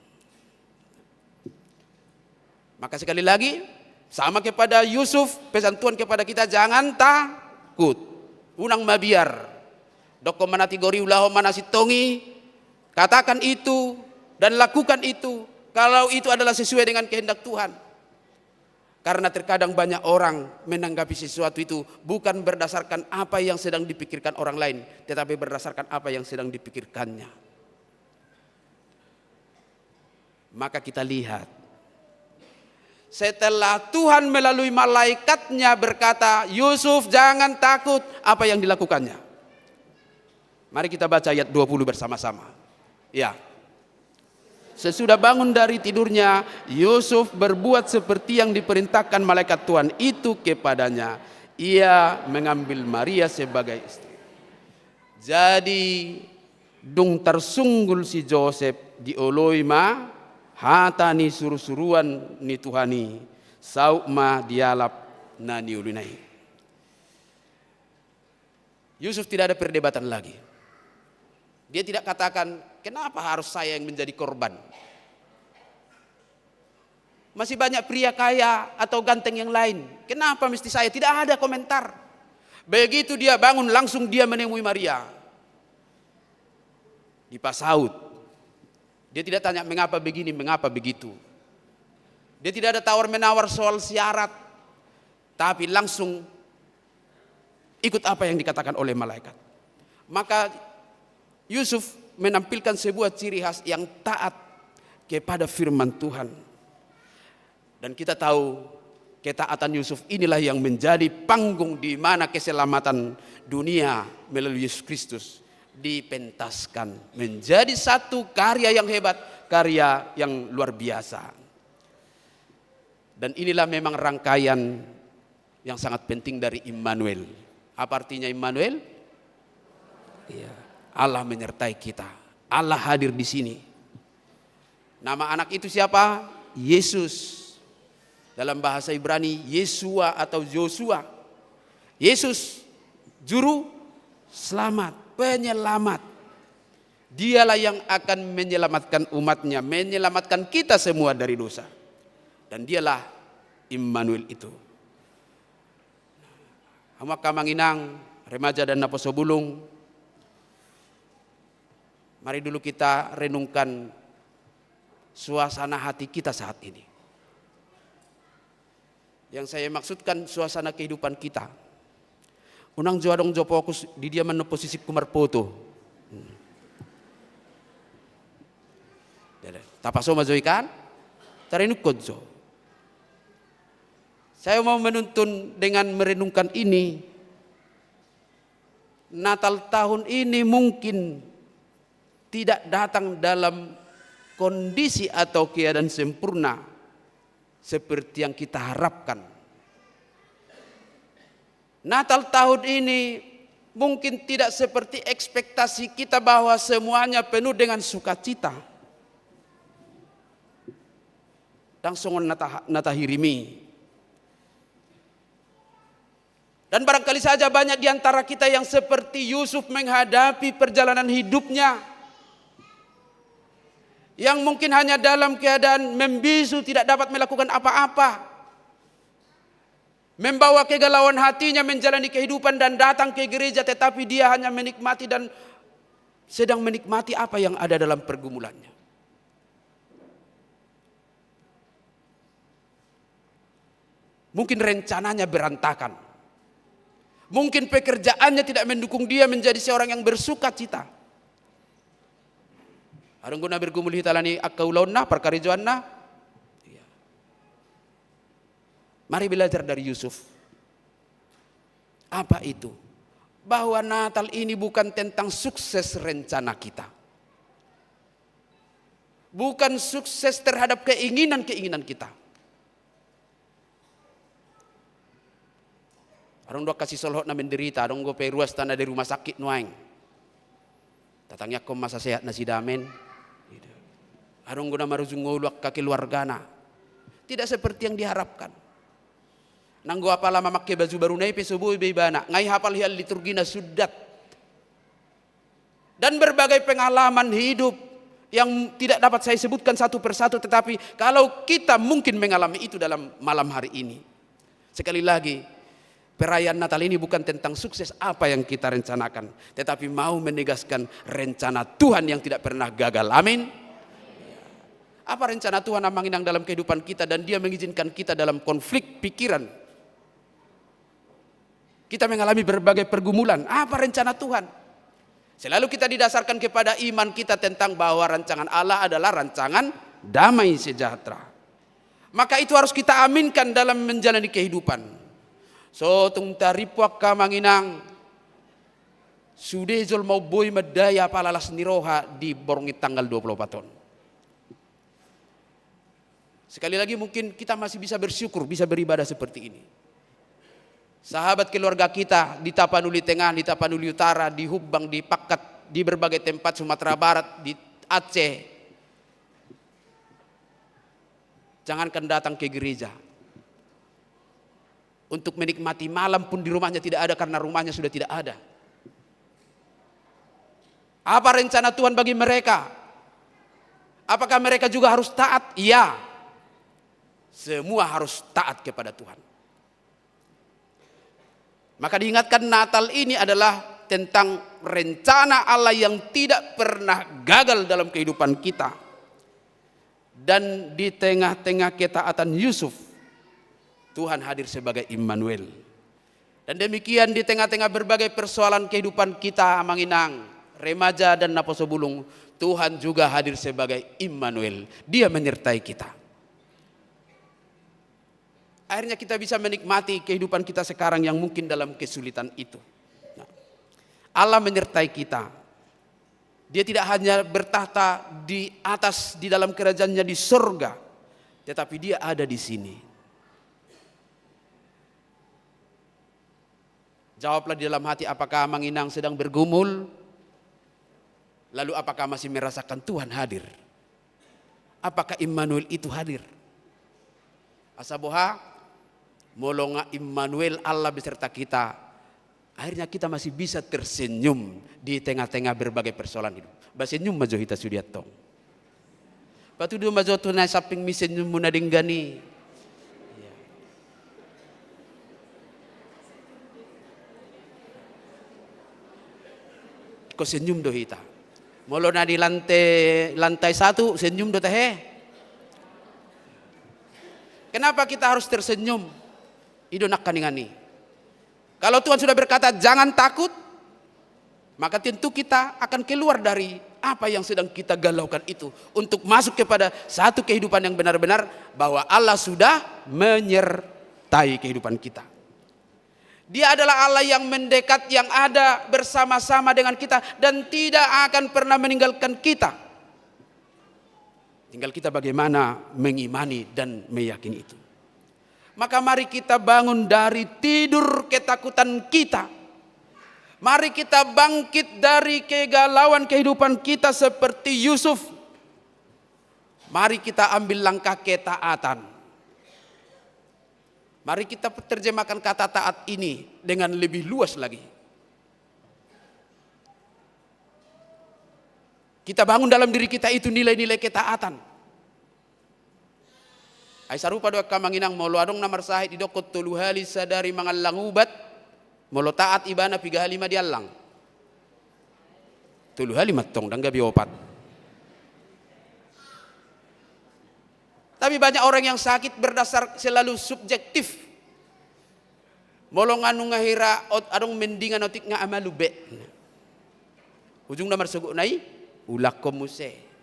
Maka sekali lagi, sama kepada Yusuf, pesan Tuhan kepada kita, jangan takut. Unang mabiar. Dokkon ma na tigor i, ulahon ma na sintong i, katakan itu, dan lakukan itu, kalau itu adalah sesuai dengan kehendak Tuhan. Karena terkadang banyak orang menanggapi sesuatu itu bukan berdasarkan apa yang sedang dipikirkan orang lain, tetapi berdasarkan apa yang sedang dipikirkannya. Maka kita lihat, setelah Tuhan melalui malaikatnya berkata, "Yusuf, jangan takut," apa yang dilakukannya? Mari kita baca ayat dua puluh bersama-sama. Ya. Sesudah bangun dari tidurnya, Yusuf berbuat seperti yang diperintahkan malaikat Tuhan itu kepadanya. Ia mengambil Maria sebagai istri. Jadi, dung tarsunggul si Josep, dioloi ma hata ni surusuruan ni Tuhan i, saut ma dialap na niolona i. Yusuf tidak ada perdebatan lagi. Dia tidak katakan, "Kenapa harus saya yang menjadi korban? Masih banyak pria kaya atau ganteng yang lain. Kenapa mesti saya?" Tidak ada komentar. Begitu dia bangun, langsung dia menemui Maria. Dipasaut. Dia tidak tanya mengapa begini, mengapa begitu. Dia tidak ada tawar-menawar soal syarat, tapi langsung ikut apa yang dikatakan oleh malaikat. Maka Yusuf menampilkan sebuah ciri khas yang taat kepada firman Tuhan. Dan kita tahu, ketaatan Yusuf inilah yang menjadi panggung di mana keselamatan dunia melalui Yesus Kristus dipentaskan menjadi satu karya yang hebat, karya yang luar biasa. Dan inilah memang rangkaian yang sangat penting dari Immanuel. Apa artinya Immanuel? Iya, Allah menyertai kita. Allah hadir di sini. Nama anak itu siapa? Yesus. Dalam bahasa Ibrani, Yeshua atau Joshua. Yesus, juru selamat, penyelamat. Dialah yang akan menyelamatkan umatnya, menyelamatkan kita semua dari dosa. Dan dialah Immanuel itu. Hamu angka amang inang, remaja dan naposo bulung, mari dulu kita renungkan suasana hati kita saat ini. Yang saya maksudkan suasana kehidupan kita. Unang jo adong jo fokus di dia manang posisi ku marpoto. Hmm. Jadi, tapasoma jo i kan? Tarenungkon jo. Saya mau menuntun dengan merenungkan ini. Natal tahun ini mungkin tidak datang dalam kondisi atau keadaan sempurna seperti yang kita harapkan. Natal tahun ini mungkin tidak seperti ekspektasi kita bahwa semuanya penuh dengan sukacita. Ndang songon na ta-, na tahirimi. Dan barangkali saja banyak di antara kita yang seperti Yusuf menghadapi perjalanan hidupnya, yang mungkin hanya dalam keadaan membisu, tidak dapat melakukan apa-apa, membawa kegalauan hatinya menjalani kehidupan dan datang ke gereja, tetapi dia hanya menikmati dan sedang menikmati apa yang ada dalam pergumulannya. Mungkin rencananya berantakan. Mungkin pekerjaannya tidak mendukung dia menjadi seorang yang bersukacita. Adong do na bergumul hita alani angka ulaonna, parkarejoanna. Iya. Mari belajar dari Yusuf. Apa itu? Bahwa Natal ini bukan tentang sukses rencana kita. Bukan sukses terhadap keinginan-keinginan kita. Adong do angka sisolhot na menderita, adong do pe ruas tanda di rumah sakit nuaeng. Tatangiangkon ma asa sehat nasida, amen. Adong do na marujung ngolu angka keluargana. Tidak seperti yang diharapkan. Nanggo apala mamangke baju baruna i pe so boi be ibana, nga i hapal hian liturgi na sundat. Dan berbagai pengalaman hidup yang tidak dapat saya sebutkan satu persatu, tetapi kalau kita mungkin mengalami itu dalam malam hari ini. Sekali lagi, perayaan Natal ini bukan tentang sukses apa yang kita rencanakan, tetapi mau menegaskan rencana Tuhan yang tidak pernah gagal. Amin. Apa rencana Tuhan, amang inang, dalam kehidupan kita dan Dia mengizinkan kita dalam konflik pikiran? Kita mengalami berbagai pergumulan. Apa rencana Tuhan? Selalu kita didasarkan kepada iman kita tentang bahwa rancangan Allah adalah rancangan damai sejahtera. Maka itu harus kita aminkan dalam menjalani kehidupan. So tung tarimpu, angka amang inang, sude jolma on boi mandai apala las ni roha di borngin tanggal dua puluh opat on. Sekali lagi, mungkin kita masih bisa bersyukur, bisa beribadah seperti ini. Sahabat keluarga kita di Tapanuli Tengah, di Tapanuli Utara, di Humbang, di Pakkat, di berbagai tempat, Sumatera Barat, di Aceh, jangankan datang ke gereja, untuk menikmati malam pun di rumahnya tidak ada karena rumahnya sudah tidak ada. Apa rencana Tuhan bagi mereka? Apakah mereka juga harus taat? Iya. Semua harus taat kepada Tuhan. Maka diingatkan, Natal ini adalah tentang rencana Allah yang tidak pernah gagal dalam kehidupan kita. Dan di tengah-tengah ketaatan Yusuf, Tuhan hadir sebagai Immanuel. Dan demikian di tengah-tengah berbagai persoalan kehidupan kita, Amang Inang, remaja dan naposo bulung, Tuhan juga hadir sebagai Immanuel. Dia menyertai kita. Akhirnya kita bisa menikmati kehidupan kita sekarang yang mungkin dalam kesulitan itu. Nah, Allah menyertai kita. Dia tidak hanya bertakhta di atas, di dalam kerajaan-Nya di sorga, tetapi Dia ada di sini. Jawablah di dalam hati, apakah Amang Inang sedang bergumul? Lalu apakah masih merasakan Tuhan hadir? Apakah Immanuel itu hadir? Asa boha, molo nga Immanuel, Allah beserta kita, akhirnya kita masih bisa tersenyum di tengah-tengah berbagai persoalan hidup. Ba senyum ma jo hita sude antong. Patudu ma jo tu na sampingmi senyummu na denggan i. Ia. Ingkon senyum do hita. Molo na di lante-, lantai satu, senyum do tahe. Kenapa kita harus tersenyum? I do nangkaningan i. Kalau Tuhan sudah berkata, "Jangan takut," maka tentu kita akan keluar dari apa yang sedang kita galaukan itu untuk masuk kepada satu kehidupan yang benar-benar bahwa Allah sudah menyertai kehidupan kita. Dia adalah Allah yang mendekat, yang ada bersama-sama dengan kita dan tidak akan pernah meninggalkan kita. Tinggal kita bagaimana mengimani dan meyakini itu. Maka mari kita bangun dari tidur ketakutan kita. Mari kita bangkit dari kegalauan kehidupan kita seperti Yusuf. Mari kita ambil langkah ketaatan. Mari kita terjemahkan kata taat ini dengan lebih luas lagi. Kita bangun dalam diri kita itu nilai-nilai ketaatan. Ai sarupa do angka Amang Inang, molo adong na marsahit didokkon tolu hali sadari mangallang ubat, molo taat ibana piga hali ma diallang? Tolu hali mantong, ndang gabe opat. Tapi banyak orang yang sakit berdasar selalu subjektif. Molo nga nunga hira ot-, adong mendingan otik nga amalu be. Ujungna marsogotna i, ulangkon muse.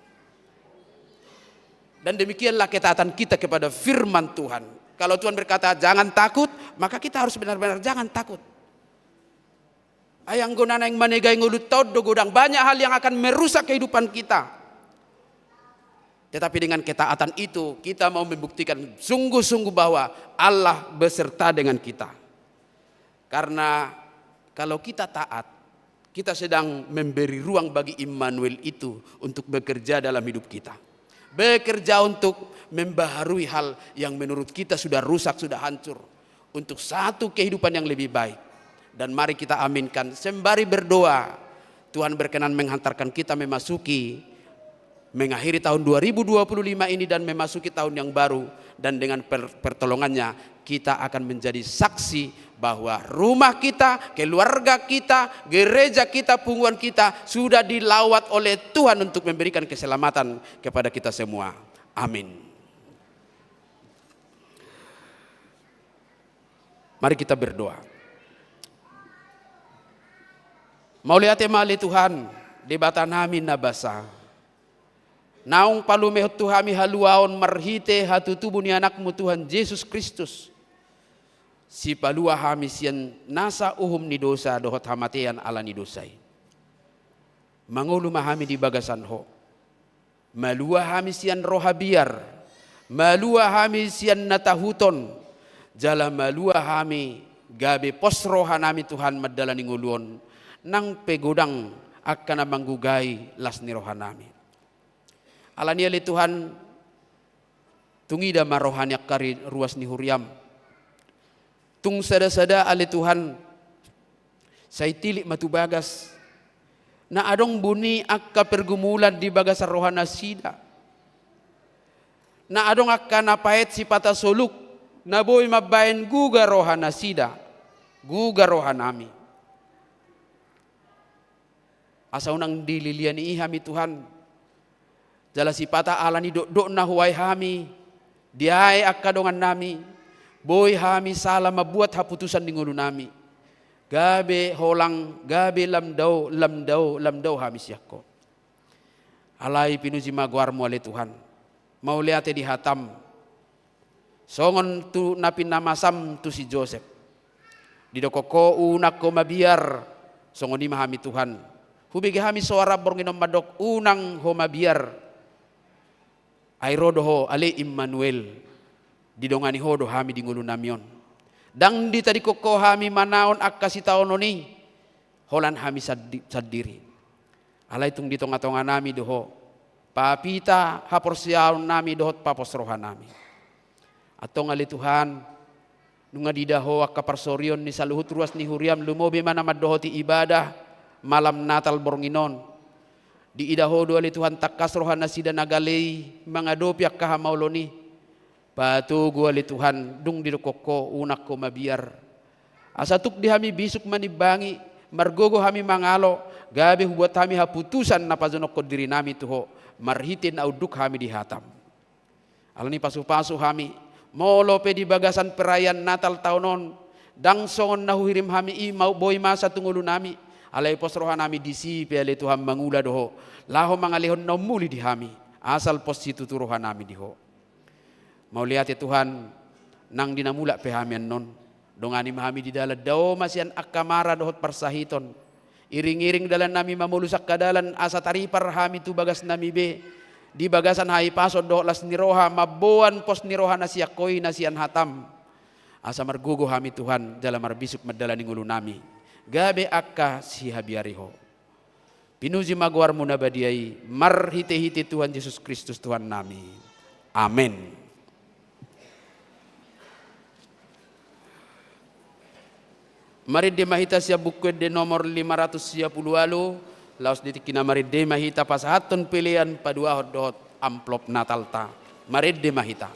Dan demikianlah ketaatan kita kepada firman Tuhan. Kalau Tuhan berkata, "Jangan takut," maka kita harus benar-benar jangan takut. Ai anggo na naeng manegai ngolunta on do godang, banyak hal yang akan merusak kehidupan kita. Tetapi dengan ketaatan itu, kita mau membuktikan sungguh-sungguh bahwa Allah beserta dengan kita. Karena kalau kita taat, kita sedang memberi ruang bagi Immanuel itu untuk bekerja dalam hidup kita. Bekerja untuk membaharui hal yang menurut kita sudah rusak, sudah hancur. Untuk satu kehidupan yang lebih baik. Dan mari kita aminkan, sembari berdoa, Tuhan berkenan menghantarkan kita memasuki, mengakhiri tahun dua ribu dua puluh lima ini dan memasuki tahun yang baru, dan dengan per-, pertolongannya, kita akan menjadi saksi bahwa rumah kita, keluarga kita, gereja kita, punguan kita sudah dilawat oleh Tuhan untuk memberikan keselamatan kepada kita semua. Amin. Mari kita berdoa. Mauliate ma ale Tuhan, Debata nami na basa. Naung palumehon tu hami haluaon marhite hatutubu ni Anakmu Tuhan Jesus Kristus. Sipalua hami sian nasa uhum ni dosa dohot hamatean ala ni dosa i. Mangolu ma hami di bagasan Ho. Malua hami sian roha biar, malua hami sian na tahuton, jala malua hami gabe pos roha nami Tuhan mandalani ngolu on, nang pe godang angka na manggugai las ni roha nami. Ala ni i ale Tuhan, tung ida ma roha ni angka ri-, ruas ni huriam. Tung sada-sada ale Tuhan, sai tilik ma tu bagas, Na adong buni angka pergumulan di bagasan rohanasida. Na adong angka na paet sipata soluk, na boi mambaen guga rohanasida, guga rohanami. Asa unang dililiani i hami Tuhan. Jala sipata ala ni dokdokna huae hami, diae angka dongannami, boi hami sala mambuat haputusan di ngolunami. Gabe holang, gabe lam dao, lam dao, lam dao hami sian Ho. Alai pinuji ma goarmu ale Tuhan. Mauliate di hatam. Songon tu na pinamasam tu si Josep. Didokkon Ho unang ho mabiar, songon i ma hami Tuhan. Hubege hami soara borngin on mandok unang ho mabiar. Ai ro do Ho ale Immanuel. Didongani Ho do hami di ngolunami on. Ndang ditadingkon Ho hami manaon angka sitaonon i. Holan hami sandi-, sandiri. Alai tung di tongatonganami do Ho. Papita haporseaonnami dohot papos rohanami. Antong ale Tuhan, nunga diida Ho angka parsorion ni saluhut ruas ni huriam, lumobi ma na mandohoti ibadah malam Natal borngin on. Diida Ho do ale Tuhan tangkas rohanasida na gale i mangadopi angka hamaolon i. Patogu ale Tuhan, dung didokkon Ho unang ho mabiar. Asa tuk di hami bisuk manimbangi, margogo hami mangalo, gabe hubuat hami haputusan na pajonokhon dirinami tu Ho, marhite na unduk hami di hatam. Alani pasupasu hami, molo pe di bagasan perayaan Natal taon on, ndang songon na huhirim hami i mau boi masa tu ngolunami, alai pos rohanami disi pe ale Tuhan mangula do Ho, laho mangalehon na ummuli di hami, asal pos situtu rohanami di Ho. Mauliate Tuhan, nang di na mulak pe hami annon. Dongani ma hami di dalan, dao ma sian angka mara dohot parsahiton. Iringiring dalannami mamolus angka dalan, asa taripar hami tu bagasnami be. Di bagasan hahipason dohot las ni roha, mamboan pos ni roha na sian Ho i na sian hatam. Asa margogo hami Tuhan, jala marbisuk mandalani ngolunami. Gabe angka sihabiari Ho. Pinuji ma goarmu na badia i, marhitehite Tuhan Jesus Kristus Tuhannami. Amen. Marende ma hita sian Buku Ende nomor lima ratus sia pulu ualu, laos di tingki na marende ma hita pasahathon pelean paduahon dohot amplop Natalta. Marende ma hita.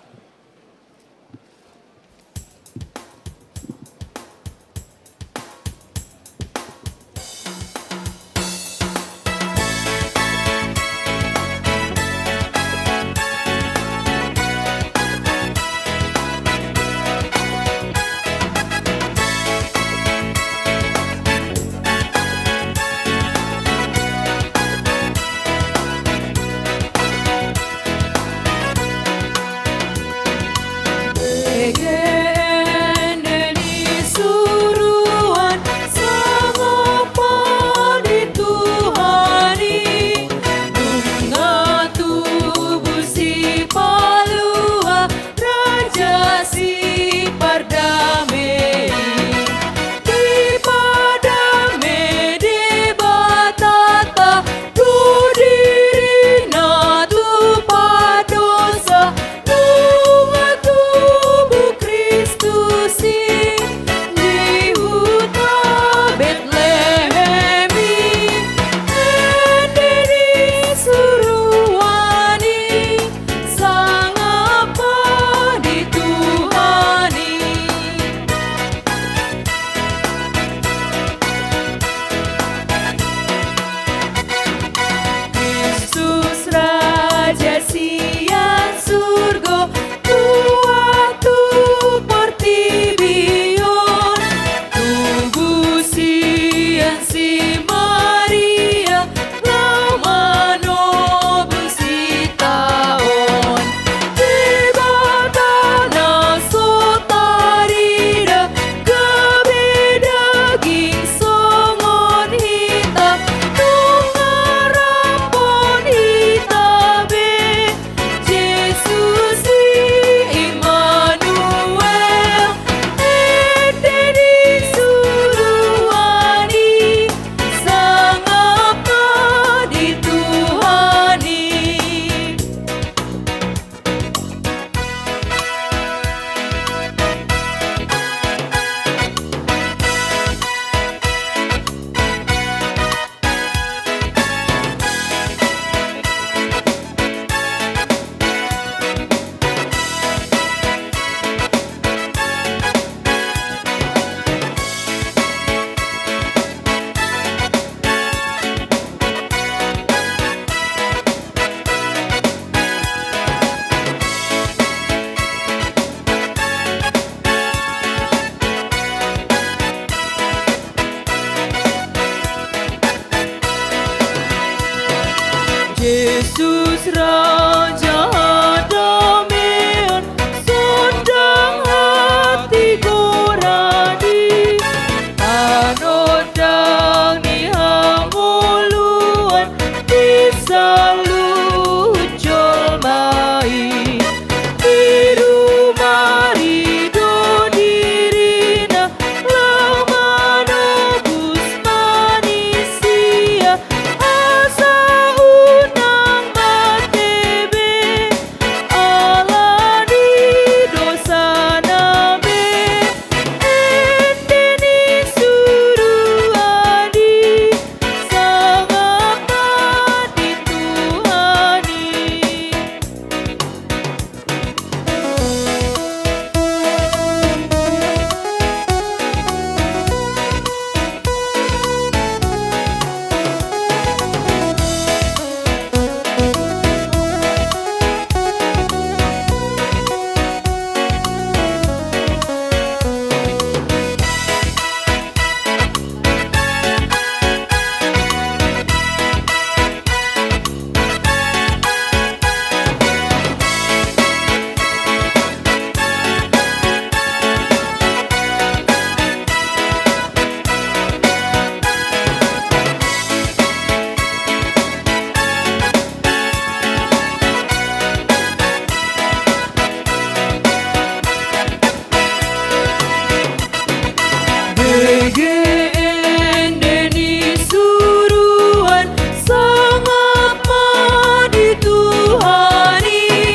Ende ni suruan, sangap ma di Tuhan i.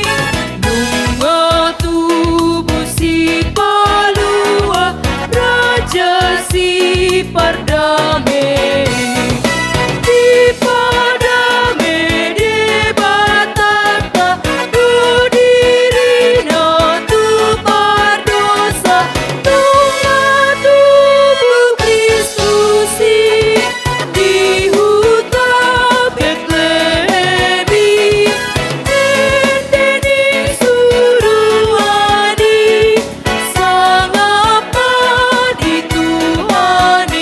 Nunga tubu Sipalua, Raja Sipardame. Dipardame Debatanta do dirina tu pardosa, nunga tubu Kristus i di huta Betlehem i. Ende ni suruan i, sangap ma di Tuhan i.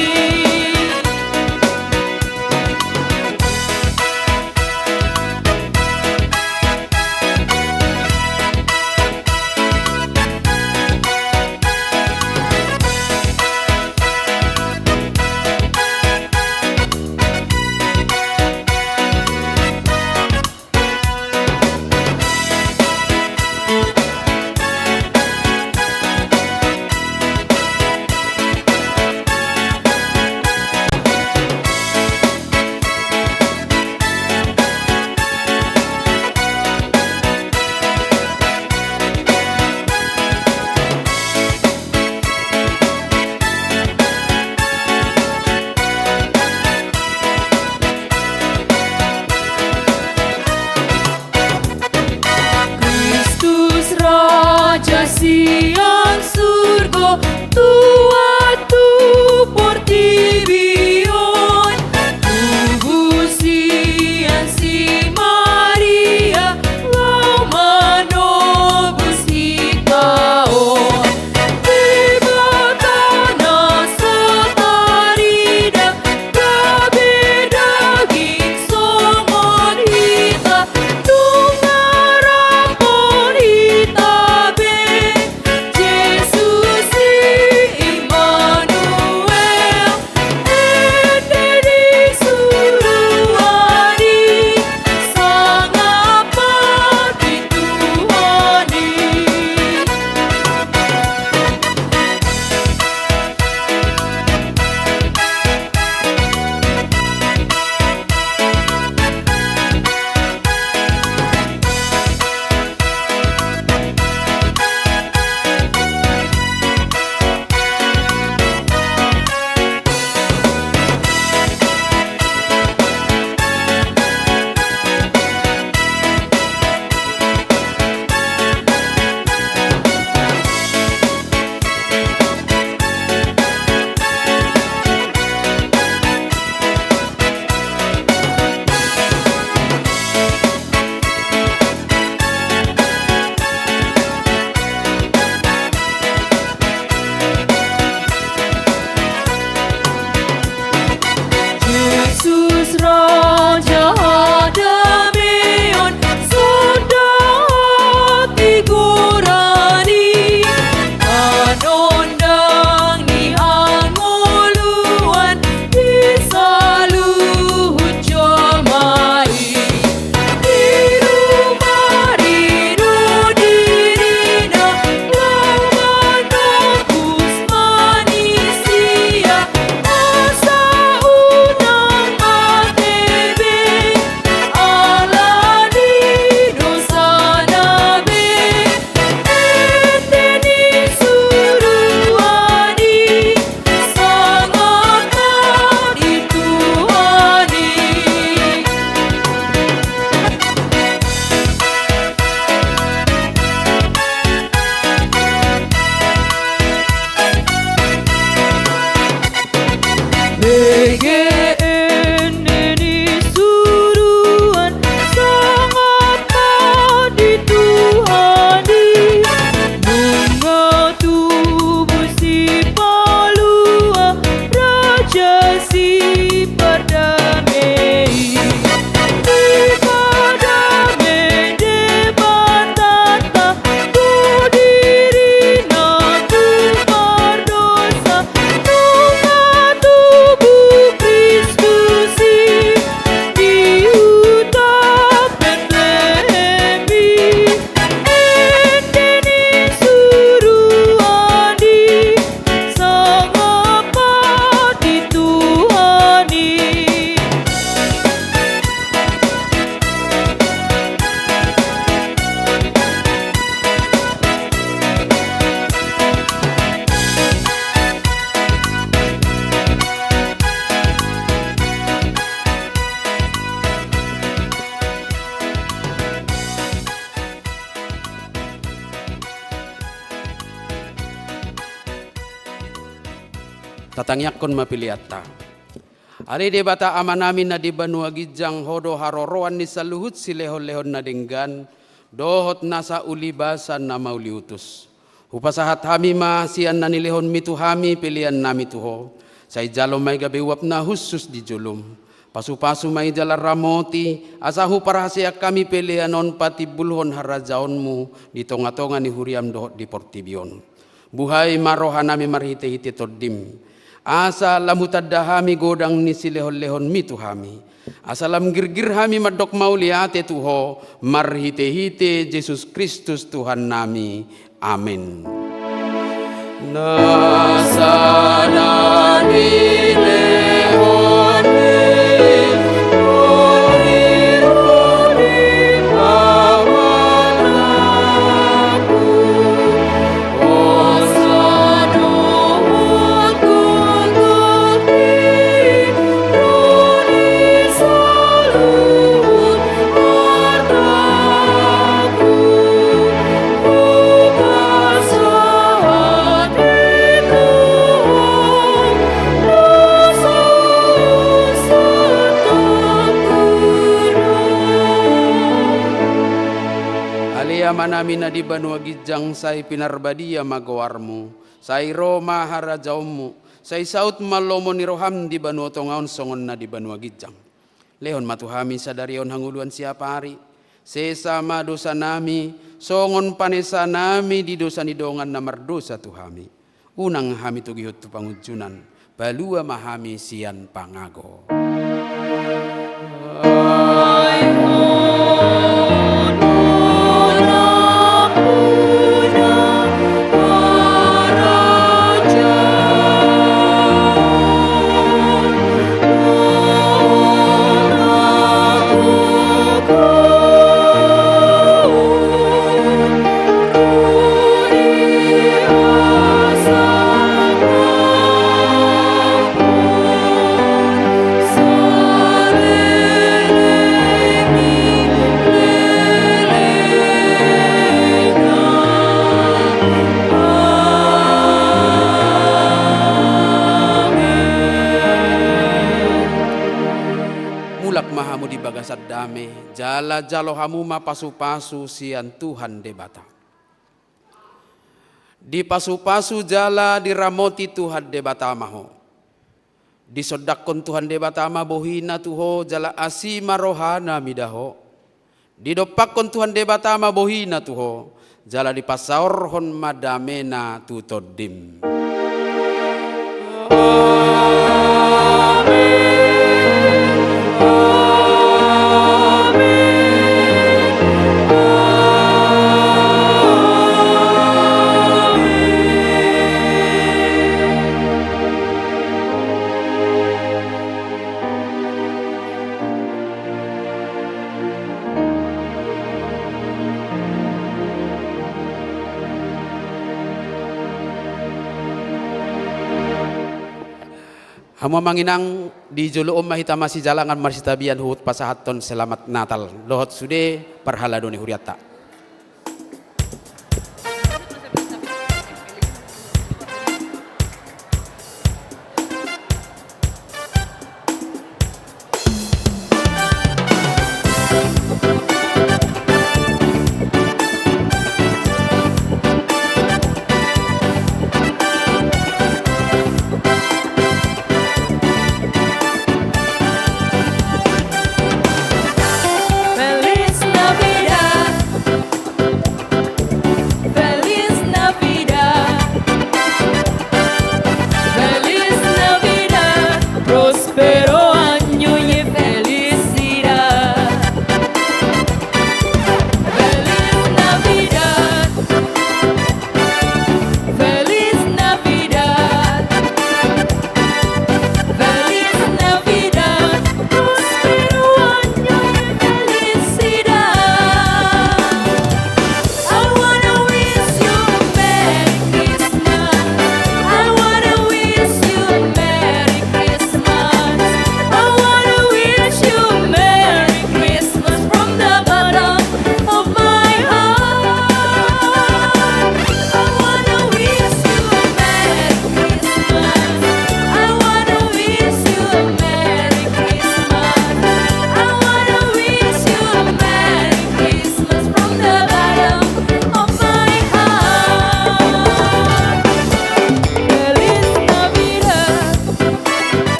Tangiangkon ma peleanta. Ale Debata Amanami na di banua ginjang, Ho do haroroan ni saluhut silehonlehon na denggan dohot nasa ulibasa na mauliutus. Hupasahat hami ma sian na nilehonMi tu hami peleannami tu Ho. Sai jalo ma i gabe uap na hushus di jolom. Pasupasu ma i jala ramoti, asa huparhaseang hami pelean on patimbulhon harajaonMu di tongatonga ni huriaM dohot di portibi on. Buhai ma rohanami marhitehite TondiM, asa lam hutanda hami godang ni silehonlehonMi tu hami, asa lam girgir hami mandok mauliate tu Ho, marhitehite Jesus Kristus Tuhannami. Amen. Nasa na nilehonMi, Ale Amanami na di banua ginjang, sai pinarbadia ma goarMu, sai ro ma harajaonMu, sai saut ma lomo ni rohaM di banua tonga on songon na di banua ginjang. Lehon ma tu hami sadari on hangoluan siapari. Sesa ma dosanami, songon panesanami di dosa ni dongan na mardosa tu hami. Unang hami togihon tu pangunjunan, palua ma hami sian pangago. Mulak ma hamu di bagasan dame, jala jalo hamu ma pasupasu sian Tuhan Debata. Dipasupasu jala diramoti Tuhan Debata ma ho. Disondangkon Tuhan Debata ma bohiNa tu ho, jala asi ma rohaNa mida ho. Didompakkon Tuhan Debata ma bohiNa tu ho, jala dipasaorhon ma dameNa tu tondim. Amen. Amen. Amen. Hamu amang inang, di jolo on ma hita masijalangan marsitabian huhut pasahathon selamat Natal dohot sude parhalado ni hurianta. Feliz Navidad.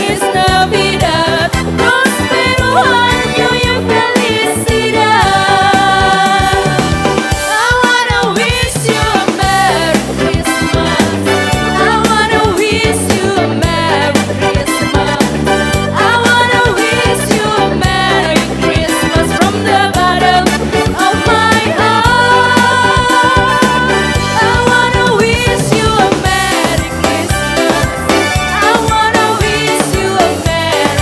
Feliz Navidad, próspero año y felicidad. I wanna wish you a Merry Christmas. I wanna wish you a Merry Christmas. I wanna wish you a Merry Christmas from the bottom of my heart. I wanna wish you a Merry Christmas. I wanna wish you a Merry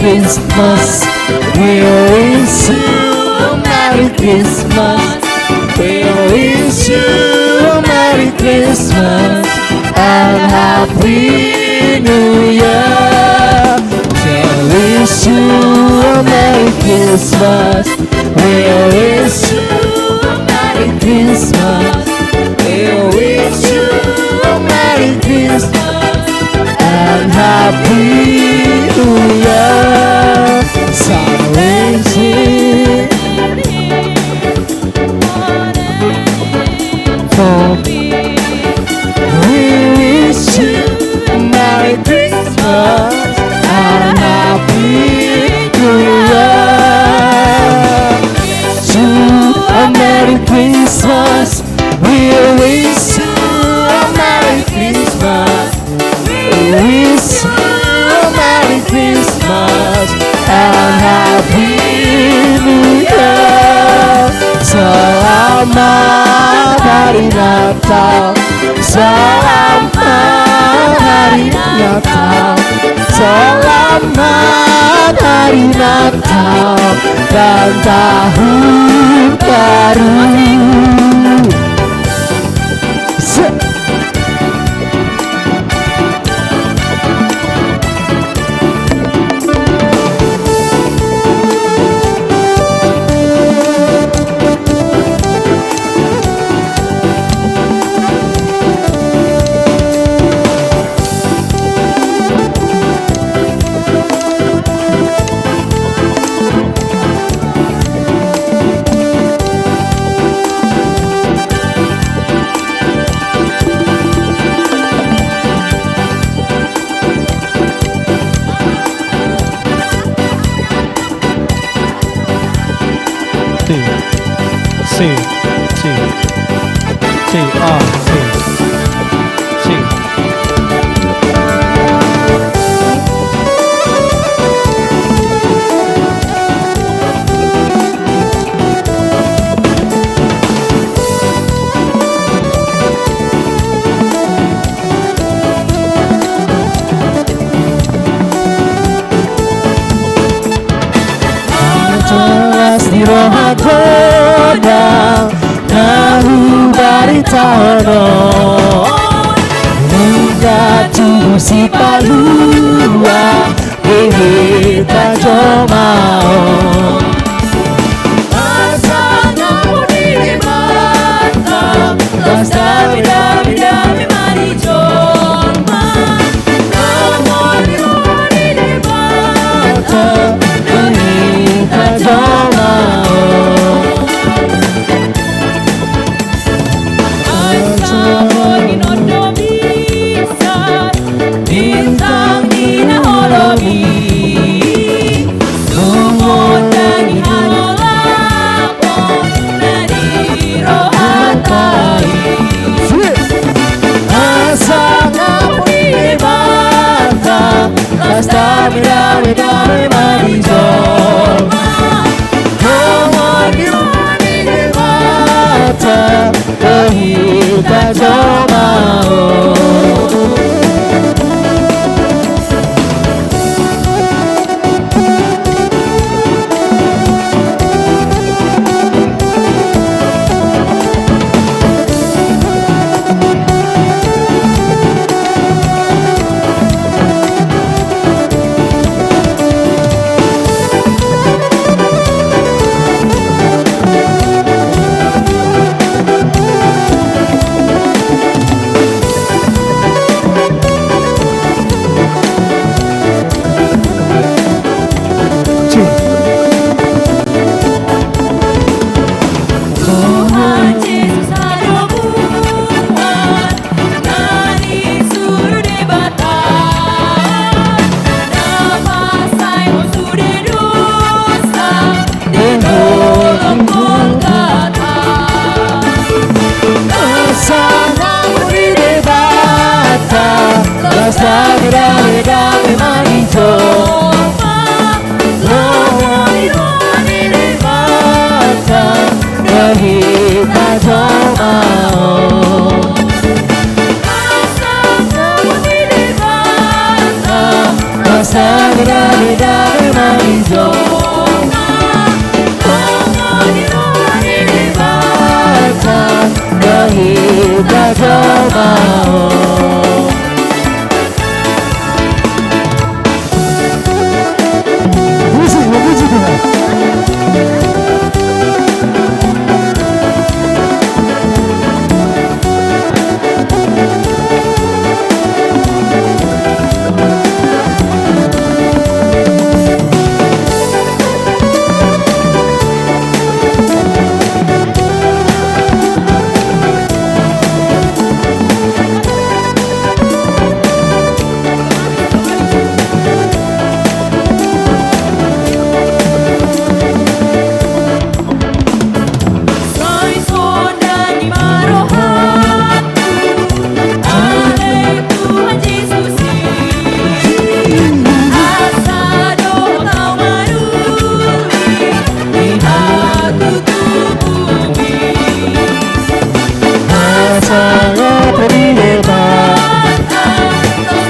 Christmas. We wish you a Merry Christmas. We wish you a Merry Christmas and Happy New Year. We wish you a Merry Christmas. We wish you a Merry Christmas. We wish you a Merry Christmas and Happy New Year. Salvation for me. We wish you a Merry Christmas and Happy New Year. Wish you a Merry Christmas. We wish you a Merry Christmas. We wish you a Merry Christmas and Happy New Year. Selamat Hari Natal. Selamat Hari Natal. Selamat Hari Natal dan Tahun Baru. Se- Sì, sì, sì. Sì, ah, sì. Sì. Jelas di rohangku na hubaritahon on, nunga tubu Sipalua di hita jolma on. Asa nunga di Debata, las dame, dame, dame ma di jolma. Nunga di roha ni Debata di hita jolma on. Asa boi na do bisa bintang di na holong i. Sumodang Dame, dame, dame ma di jolma. Songon i roha ni Debata, na hita jolma on. Musik, musik, Tuhan. Sai sonang i ma rohangku, ale Tuhan Jesus i, asa dohot au maruli di hatutubu i. Asa roha ni Debata,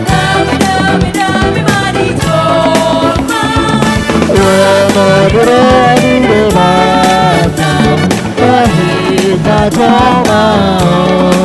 dame, dame, dame ma di jolma. Songon i roha ni Debata, na hita jolma on.